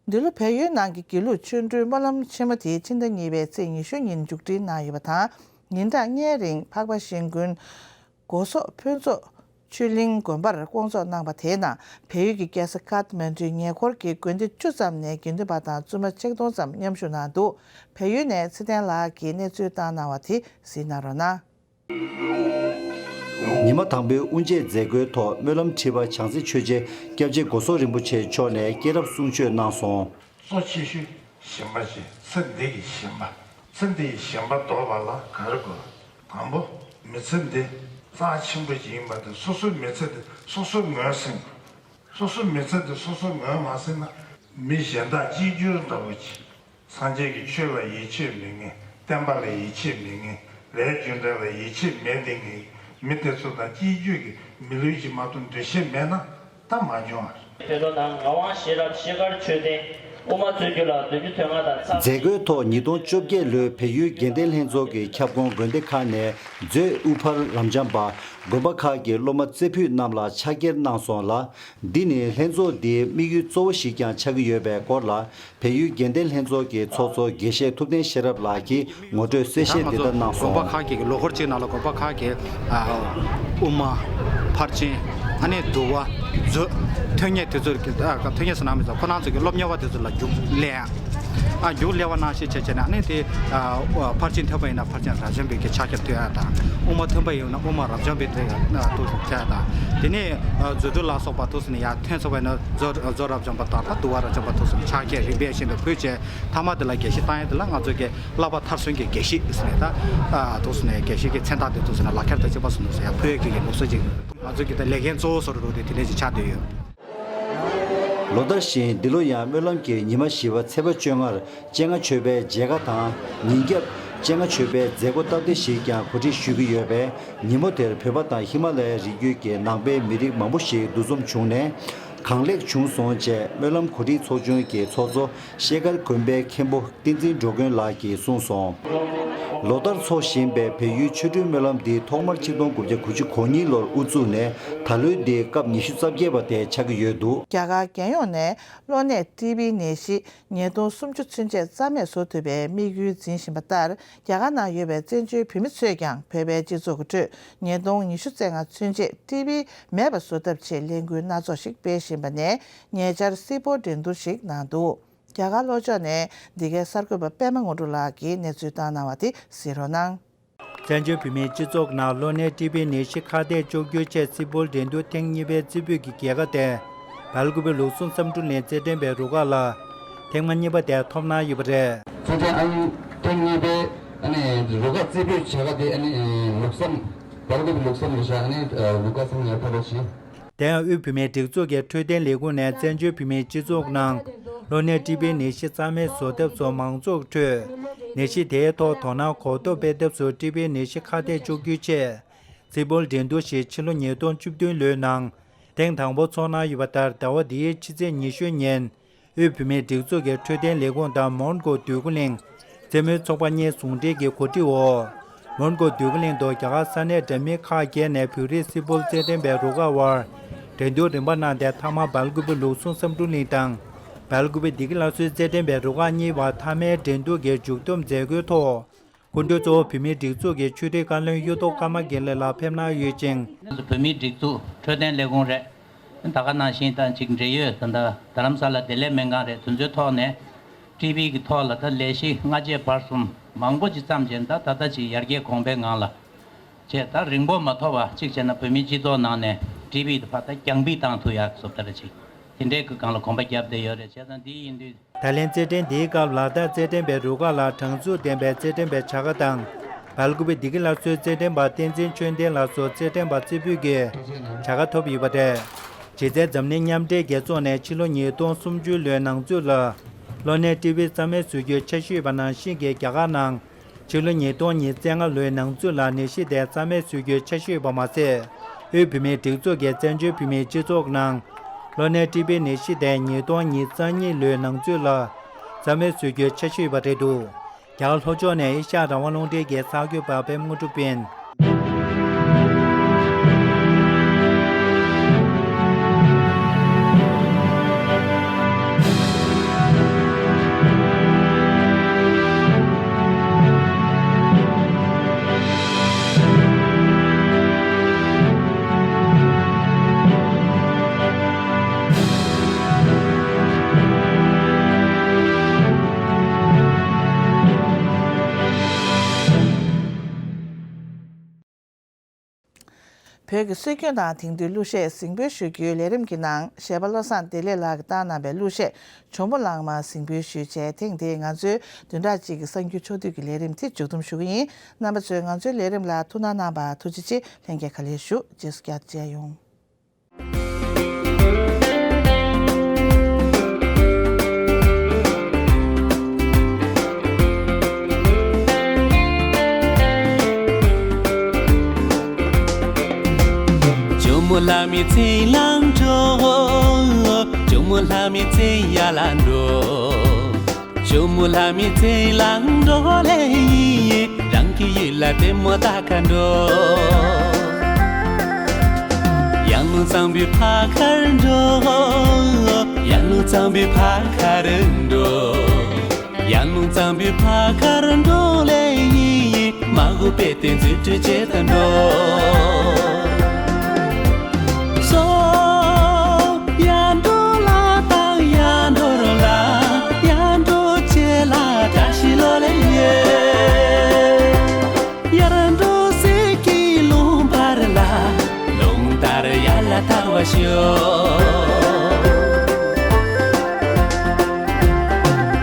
འདི་ལོ་བལ་ཡུལ་ནང་གི་དགེ་ལུགས་ཆོ་འཕྲུལ་སྨོན་ལམ་ཆེན་མོ་དེ་ཕྱི་ཟླ་གཉིས་པའི་ཚེས་ཉི་ཤུ་ཉིན་མཇུག་སྒྲིལ་གནང་ཡོད་པ་དང་། ཉིན་གྲངས་ལྔའི་རིང་འཕགས་པ་ཤིང་ཀུན་སྒོ་ཟོག་ཕུན་ཚོགས་ཆོས་གླིང་དགོན་པར་སྐོང་ཚོགས་གནང་བ་དེའི་ནང་། བལ་ཡུལ་གྱི་རྒྱལ་ས་ཀཏ་མན་ཌུའི་ཉེ་འཁོར་གྱི་དགོན་སྡེ་བཅུ་ཙམ་ནས་དགེ་འདུན་པ་དང་བཙུན་མ་ཆིག་སྟོང་ཙམ་མཉམ་ཞུགས་གནང་འདུག། བལ་ཡུལ་ནས་ཚེ་བརྟན་ལགས་ཀྱིས་གནས་ཚུལ་བཏང་གནང་བ་དེ་གཟིགས་གནང་རོགས་གནང་། ཉི་མ་དང་པོའི་དབུ་འབྱེད་མཛད་སྒོའི་ཐོག་སྨོན་ལམ་ཁྲི་པ་བྱང་རྩེ་ཆོས་རྗེ་སྐྱབས་རྗེ་སྒོ་ཟོག་རིན་པོ་ཆེ་མཆོག་ནས་སྐྱེས་རབས་གསུང་ཆོས་གནང་སོང་། གཙོ་ཆེ་ཤོས་ཞེན་པ་ཅན། ཚེ་འདི་གི་ཞེན་པ། ཚེ་འདི་ཡི་ཞེན་པ་ཟློག་པ་ལ་ག་རེ་དགོས། དང་པོ། མི་ཚེ་འདི་རྩ་ཆེན་པོ་ཞིག་ཡིན་པ་དང་། སོ་སོའི་མི་ཚེ་འདི་སོ་སོས་ངོས་ཟིན་དགོས། སོ་སོའི་མི་ཚེ་འདི་སོ་སོས་ངོས་མ་ཟིན་ན། མི་གཞན་དག་གཅེས་འཛིན་འདྲ་བོ་ཅིག། སངས་རྒྱས་ཀྱི་ཆོས་ལ་ཡིད་ཆེས་མེད་མཁན། བསྟན་པ་ལ་ཡིད་ཆེས་མེད་མཁན། ལས་རྒྱུ་འབྲས་ལ་ཡིད་ཆེས་མེད་བསྡད་མཁན་མི་དེ་ཚོ་དང་གཅེས་འཛིན་གྱི་མི་ལུས་ཅིག་མ་གཏོགས་འདུ་ཤེས་མེད་ན་ད་མ་བྱུང་བ་རེད། བོད་ལོ་ནང་ངག་དབང་ཤེས་རབ་ཤེལ་དཀར་མཆོད་རྟེན་དབུ་མ་སྩོལ་རྒྱུ་ལ་བདུན་ཅུ་དོན་ལྔ་དང་ཚ། མཛད་སྒོའི་ཐོག་ཉིས་སྟོང་བཅོ་བརྒྱད་ལོའི་བལ་ཡུལ་དགེ་ལྡན་ལྷན་ཚོགས་ཀྱི་ཁྱབ་ཁོངས་དགོན་སྡེ་ཁག་ནས་མཛོད་དབུ་ཕར་རབ་འབྱམས་པ། དགོན་པ་ཁག་གི་སློབ་མ་རྩེ་ཕུད་རྣམས་ལ་ཕྱག་འཁྱེར་གནང་སོང་ལ། འདི་ནི་ལྷན་ཚོགས་འདིའི་དམིགས་ཡུལ་གཙོ་བོ་ཞིག་ཀྱང་ཆགས་ཀྱི་ཡོད་པའི་སྐོར་ལ། བལ་ཡུལ་དགེ་ལྡན་ལྷན་ཚོགས་ཀྱི་ཚོགས་གཙོ་དགེ་བཤེས་ཐུབ་བསྟན་ཤེས་རབ་ལགས་ཀྱིས་ངོ་སྤྲོད་གསལ་བཤད་འདི་ལྟར་གནང་སོང་། དགོན་པ་ཁག་གི་ལོ་འཁོར་གཅིག་ནང་ལ་དགོན་པ་ཁག་གི་ཨ་དབུ་མ། ཕར་ཕྱིན། ཨ་ནི་འདུལ་བ། མཛོད། ཐོན་སྐྱེད་དེ་ཚོར་གྱི་ཨ་ཐོན་སྐྱེད་ཟེར་ན་མི་ཚོ་ཁོ་རང་ཚོ་གི་སློབ་གཉེར་བ་དེ་ཚོ་ལ་རྒྱུགས་ལེན། ཨ་རྒྱུགས་ལེན་པ་ནང་བཞིན་བྱས་བྱས་ནས། ཨ་ནི་དེ་ཨ་ཕར་ཕྱིན་ཐོན་པ་ཡིན་ན་ཕར་ཕྱིན་རབ་འབྱམས་པའི་གི་ཕྱག་འཁྱེར་ཐོན་ཡ་དང་། དབུ་མ་ཐོན་པ་ཡིན་ན་དབུ་མ་རབ་འབྱམས་པའི་དེ་ཐོན་ཡ་དང་། དེ་ནས་ཨ་རྫུ་འཕྲུལ་ལ་སོགས་པ་དེ་ཚོ་ནས་ཡར་ཐོན་ཚར་བ་ཡིན་ན། རྫོགས་རྫོགས་རབ་འབྱམས་པ་དང་ད་འདུལ་བ་རབ་འབྱམས་པ་དེ་ཚོ་ནས་ཕྱག་འཁྱེར་རིམ་པས་བཞིན་དུ་ཕུལ་བྱས། མཐའ་མ་དེ་ལ་དགེ་བཤེས་བཏང་ཡ་དེ་ལ་ང་ཚོ་གི་བསླབ་པ་མཐར་སོན་གྱི་དགེ་བཤེས་ཟེར་ནས། ད་ཨ་དེ་ཚོ་ནས་དགེ་བཤེས་ཀྱི་མཚན་རྟགས་དེ་དེ་ཚོ་ནས་ལག་ཁྱེར་དང་བཅས་པ་སོགས་ནས་ཡར་ཕུལ་ཡ་གི་ལུགས་སྲོལ་ཅིག། ང་ཚོ་གི་ད་ལས་འགན་གཙོ་བོ་བཟོ་འདྲ་དེ་དེ་འདྲ་ཅིག་ཆགས་བསྡད་ཡོད། ལོ་ལྟར་བཞིན་འདི་ལོ་ཡང་སྨོན་ལམ་གྱི་ཉི་མ་བཞི་པ་ཚེས་པ་བཅོ་ལྔར་སྤྱན་སྔ་ཆོས་པའི་མཇལ་ཁ་དང་། ཉིན་རྒྱབ་སྤྱན་སྔ་ཆོས་པའི་མཛད་སྒོ་སྟབས་བདེ་ཞིག་ཀྱང་གོ་སྒྲིག་ཞུ་གི་ཡོད་པས། ཉིན་མོ་དེར་བོད་པ་དང་ཧི་མ་ལ་ཡའི་རི་རྒྱུད་ཀྱི་ནང་པའི་མི་རིགས་མང་པོ་ཞིག་འདུ་འཛོམས་བྱུང་ནས། གང་ལེགས་བྱུང་སོང་ཅེས་སྨོན་ལམ་གོ་སྒྲིག་ཚོགས་ཆུང་གི་ཚོགས་གཙོ་ཤེལ་དཀར་དགོན་པའི་མཁན་པོ་བསྟན་འཛིན་འགྲོ་མགོན་ལགས་ཀྱིས་གསུངས་སོང་། ལོ་ལྟར་འཚོགས་བཞིན་པའི་བལ་ཡུལ་ཆོ་འཕྲུལ་སྨོན་ལམ་འདི་ཐོག་མར་ཆིག་སྟོང་དགུ་བརྒྱ་དགུ་བཅུ་གོ་གཉིས་ལོར་དབུ་བཙུགས་ནས། ད་ལོའི་འདི་སྐབས་ཉི་ཤུ་རྩ་བརྒྱད་པ་དེ་ཆགས་ཀྱི་ཡོད་འདུག། རྒྱ་གར་རྒྱལ་ཡོངས་ནས་གློ་ནད་ཊི་བི་ནད་གཞི་ཉིས་སྟོང་སུམ་ཅུ་ཚུན་ཆད་རྩ་མེད་བཟོ་ཐུབ་པའི་དམིགས་ཡུལ་འཛིན་བཞིན་པ་ལྟར། རྒྱ་གར་ནང་ཡོད་པའི་བཙན་བྱོལ་བོད་མི་ཚོས་ཀྱང་བོད་པའི་སྤྱི་ཚོགས་ཀྱི་ཁྲོད་ཉིས་སྟོང་ཉི་ཤུ་རྩ་ལྔ་ཚུན་ཆད་ཊི་བི་མེད་པ་བཟོ་ཐབས་ཆེད་ལས་འགུལ་སྣ་ཚོགས་ཤིག་སྤེལ་བཞིན་པ་ནས། ཉེ་ཆར་སིལ་སྤོལ་འགྲན་བསྡུར་ཞིག་གནང་འདུག། རྒྱ་གར་ལྷོ་ཕྱོགས་ནས་འདི་གའི་གསར་འགོད་པ་པད་མ་དངོས་གྲུབ་ལགས་ཀྱིས་གནས་ཚུལ་བཏང་གནང་བ་དེ་གཟིགས་རོགས་གནང་། བཙན་བྱོལ་བོད་མིའི་སྤྱི་ཚོགས་ནང་གློ་ནད་ཊི་བི་ནད་གཞི་ཁ་གཏད་གཅོག་རྒྱུའི་ཆེད་སིལ་སྤོལ་འགྲན་བསྡུར་ཐེངས་གཉིས་པའི་རྩེ་ཕུད་ཀྱི་རྒྱལ་ཁ་དེ། སྦེལ་ཀོབ་ལུགས་ཟུང་བསམ་གྲུབ་གླིང་རྩེད་འགྲན་པའི་རུ་ཁག་ལ་ཐེངས་མ་གཉིས་པ་དེ་ཐོབ་གནང་ཡོད་པ་རེད། རྩེད་འགྲན་ཨང་ཐེངས་གཉིས་པའི་ཨ་ནི་རུ་ཁག་རྩེ་ཕུད་བྱ་དགའ་དེ་ཨ་ནི་ལུགས་བསམ། སྦེལ་ཀོབ་ལུགས་བསམ་རེད་ཤག། ཨ་ནི་རུ་ཁག་ཚང་ཡར་ཕེབས་རོགས་གྱིས། དེ་ཡང་དབུས་བོད་མིའི་སྒྲིག་འཛུགས་ཀྱི་འཕྲོད་བསྟེན་ལས་ཁུངས་ནས་བཙན་བྱོལ་བོད་མིའི་སྤྱི་ཚོགས་ནང་གློ་ནད་ཊི་བི་ནད་གཞི་རྩ་མེད་བཟོ་ཐབས་སོགས་མང་ཚོགས་ཁྲོད་ནད་གཞི་དེའི་ཐོག་དོ་སྣང་གོ་རྟོགས་སྤེལ་ཐབས་སུ་ཊི་བི་ནད་གཞི་ཁ་གཏད་གཅོག་རྒྱུའི་ཆེད་རྩེ་ཕུད་འགྲན་བསྡུར་ཞིག་ཕྱི་ལོ་ཉིས་སྟོང་བཅུ་བདུན་ལོའི་ནང་ཐེངས་དང་པོ་འཚོགས་གནང་ཡོད་པ་ལྟར། ཟླ་བ་འདིའི་ཕྱི་ཚེས་ཉི་ཤུ་ཉིན་དབུས་བོད་མིའི་སྒྲིག་འཛུགས་ཀྱི་འཕྲོད་བསྟེན་ལས་ཁུངས་དང་མོན་གྷོ་འདོད་རྒུ་གླིང་རྩེད་མོའི་ཚོགས་པ་གཉིས་ཟུང་འབྲེལ་གྱིས་གོ་སྒྲིག་འོག་མོན་གྷོ་འདོད་རྒུ་གླིང་དུ་རྒྱ་གར་ས་གནས་འདྲ་མིན་ཁག་བརྒྱད་ནས་བོད་རིགས་སིལ་སྤོལ་རྩེད་འགྲན་པའི་རུ་ཁག་དབར་འགྲན་བསྡུར་རིམ་པ་གནང་སྟེ། མཐའ་མར་སྦེལ་ཀོབ་ལུགས་ཟུང་བསམ་གྲུབ་གླིང་དང་ སྦེལ་ཀོབ་བདེ་སྐྱིད་སླར་གསོའི་རྩེད་འགྲན་པའི་རུ་ཁག་གཉིས་བར་མཐའ་མའི་འགྲན་བསྡུར་གྱི་མཇུག་བསྡོམས་མཛད་སྒོའི་ཐོག་སྐུ་མགྲོན་གཙོ་བོ་བོད་མིའི་སྒྲིག་འཛུགས་ཀྱི་ཆོས་རིག་བཀའ་བློན་གཡུ་ཐོག་ཀརྨ་དགེ་ལེགས་ལགས་ཕེབས་གནང་ཡོད་ཅིང་། བོད་མིའི་སྒྲིག་འཛུགས་འཕྲོད་བསྟེན་ལས་ཁུངས་རེད། ད་ག་ནང་བཞིན་ད་ཅིག་འབྲེལ་ཡོད་ད་ལྟ་རྡ་རམ་ས་ལ་བདེ་ལེགས་སྨན་ཁང་རེད། དེ་ཚོའི་ཐོག་ནས་ཊི་བི་གི་ཐོག་ལ་ད་ལས་གཞི་སྔ་རྗེས་བར་གསུམ་མང་པོ་ཅིག་བརྩམས་བྱས་ད་ད་ལྟ་ཅིག་ཡར་རྒྱས་གོང་འཕེལ་ངང་ལ་བྱས། ད་རིང་པོ་མ་ཐོགས་པ་ཅིག་བྱས་ན་བོད་མིའི་སྤྱི་ཚོགས་ནང་ནས་ཊི་བི་དེ་ཕར་ད་རྒྱང་འབིད་བཏང་ཐུབ་ཡག་བཟོ་ལྟར་ཅིག་དེ་འདྲའི་གི་སྒང་ལ་གོམ་པ་བརྒྱབ་བསྡད་ཡོད་རེད། བྱས་ཙང་འདི་ཡིན་དུས། ད་ལན་རྩེད་འགྲན་འདིའི་སྐབས་ལ་དྭགས་རྩེད་འགྲན་པའི་རུ་ཁག་ལ་དྲང་ཚུགས་ལྡན་པའི་རྩེད་འགྲན་པའི་བྱ་དགའ་དང་། སྦེལ་ཀོབ་བདེ་སྐྱིད་སླར་གསོའི་རྩེད་འགྲན་པ་བསྟན་འཛིན་ཆོས་ལྡན་ལགས་སུ་རྩེད་འགྲན་པ་རྩེ་ཕུད་ཀྱི་བྱ་དགའ་ཐོབ་ཡོད་པ་རེད། གཞི་རྩའི་འཛམ་གླིང་མཉམ་འབྲེལ་རྒྱལ་ཚོགས་ནས་ཕྱི་ལོ་ཉིས་སྟོང་སུམ་ཅུ་ལོའི་ནང་ཚུད་ལ། གློ་ནད་ཊི་བི་རྩ་མེད་བཟོ་རྒྱུའི་འཆར་གཞི་ཡོད་པ་ནང་བཞིན་གྱི་རྒྱ་གར་ནང་ཕྱི་ལོ་ཉིས་སྟོང་ཉི་ཤུ་རྩ་ལྔ་ལོའི་ནང་ཚུད་ལ་ནད་གཞི་དེ་རྩ་མེད་བཟོ་རྒྱུའི་འཆར་གཞི་ཡོད་པ་མ་ཟད། དབུས་བོད་མིའི་སྒྲིག་འཛུགས་ཀྱི་བཙན་བྱོལ་བོད་མིའི་སྤྱི་ཚོགས་ནང་གློ་ནད་ཊི་བི་ནད་གཞི་དེ་ཉིས་སྟོང་ཉི་ཤུ་རྩ་གཉིས་ལོའི་ནང་ཚུད་ལ་རྩ་མེད་བཟོ་རྒྱུའི་འཆར་གཞི་ཡོད་པ་རེད་འདུག་རྒྱ་གར་ལྷོ་ཕྱོགས་ནས་ཨེ་ཤ་ཡ་རང་དབང་རླུང་འཕྲིན་གྱི་གསར་འགོད་པ་པད་མ་དངོས་གྲུབ་ཡིན། བོད་ཀྱི་སྲོལ་རྒྱུན་དང་དེང་དུས་གླུ་གཞས་གཟིགས་འབུལ་ཞུ་རྒྱུའི་ལས་རིམ་གྱི་ནང་གཞས་པ་བློ་བཟང་བདེ་ལེགས་ལགས་ཀྱིས་བཏང་གནང་བའི་གླུ་གཞས་ཇོ་མོ་གླང་མ་གཟིགས་འབུལ་ཞུས་བྱས། ཐེངས་འདིའི་ང་ཚོའི་བདུན་ཕྲག་གཅིག་གི་གསར་འགྱུར་ཕྱོགས་བསྡུས་ཀྱི་ལས་རིམ་དེ་མཇུག་བསྡོམས་ཞུ་གི་ཡིན། རྣམ་པ་ཚོས་ང་ཚོའི་ལས་རིམ་ལ་ཐུགས་སྣང་གནང་བར་ཐུགས་རྗེ་ཆེ། ལྷན་རྒྱས་ག་ལེར་བཞུགས། རྗེས་སུ་བསྐྱར་མཇལ་ཡོང་། ཇོ་མོ་ལྷ་མོའི་ཚེ་ལ་འགྲོ། ཇོ་མོ་ལྷ་མོའི་ཚེ་ཡར་ལ་འགྲོ། ཇོ་མོ་ལྷ་མོའི་ཚེ་ལ་འགྲོ་ལེ། རང་གི་ཡུལ་ལ་ལྟད་མོ་ལྟ་ག་འགྲོ། ཡང་ལུང་གཙང་པོའི་ཕ་ཁར་འགྲོ། ཡང་ལུང་གཙང་པོའི་ཕ་ཁར་འགྲོ། ཡང་ལུང་གཙང་པོའི་ཕ་ཁར་འགྲོ་ལེ། མ་གུ་པེ་ཏེ་འཛུལ་ཁྲིད་བྱེད་དུ་འགྲོ། སོ། ཡར་འགྲོ་ལ་དང་ཡར་འགྲོ་ལ། ཡར་འགྲོ་བྱེད་ལ་བཀྲ་ཤིས་ལོ་ལེ་ཡེ། ཡར་འགྲོ་ཟེར་གྱི་ལུང་བར་ལ། ལུང་ལྟར་ཡར་ལ་ཐར་བ་ཤོག།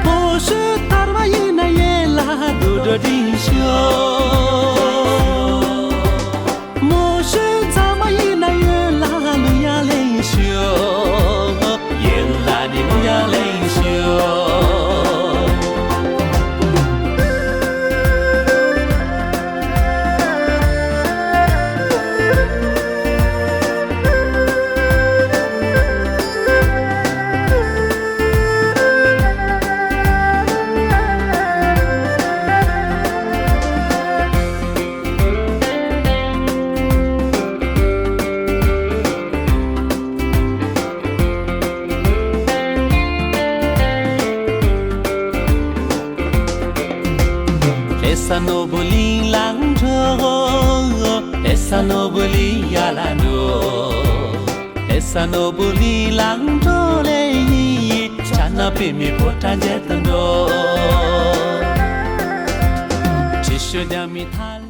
ཕོ་ཤོད་ཐར་བ་ཡིན་ན་ཡེ་ལ་དུད་འགྲོ་འདྲེན་ཤོག། མོ་ཤོད་ཚང་མ་ཡིན་ན་ཡོད་ལ་གླུ་ཡང་ལེན་ཤོག། ཡོད་ལ་ནི་གླུ་ཡང་ལེན་ཤོག། ལྷ་ས་ནོར་བུ་གླིང་ལ་འགྲོ། ལྷ་ས་ནོར་བུ་གླིང་ཡར་ལ་འགྲོ། ལྷ་ས་ནོར་བུ་གླིང་ལ་འགྲོ་ལེ་ཡིན། ཕྱག་ན་པདྨའི་ཕོ་བྲང་མཇལ་དུ་འགྲོ། ཁྲི་ཤོད་རྒྱ་མི་ཐང་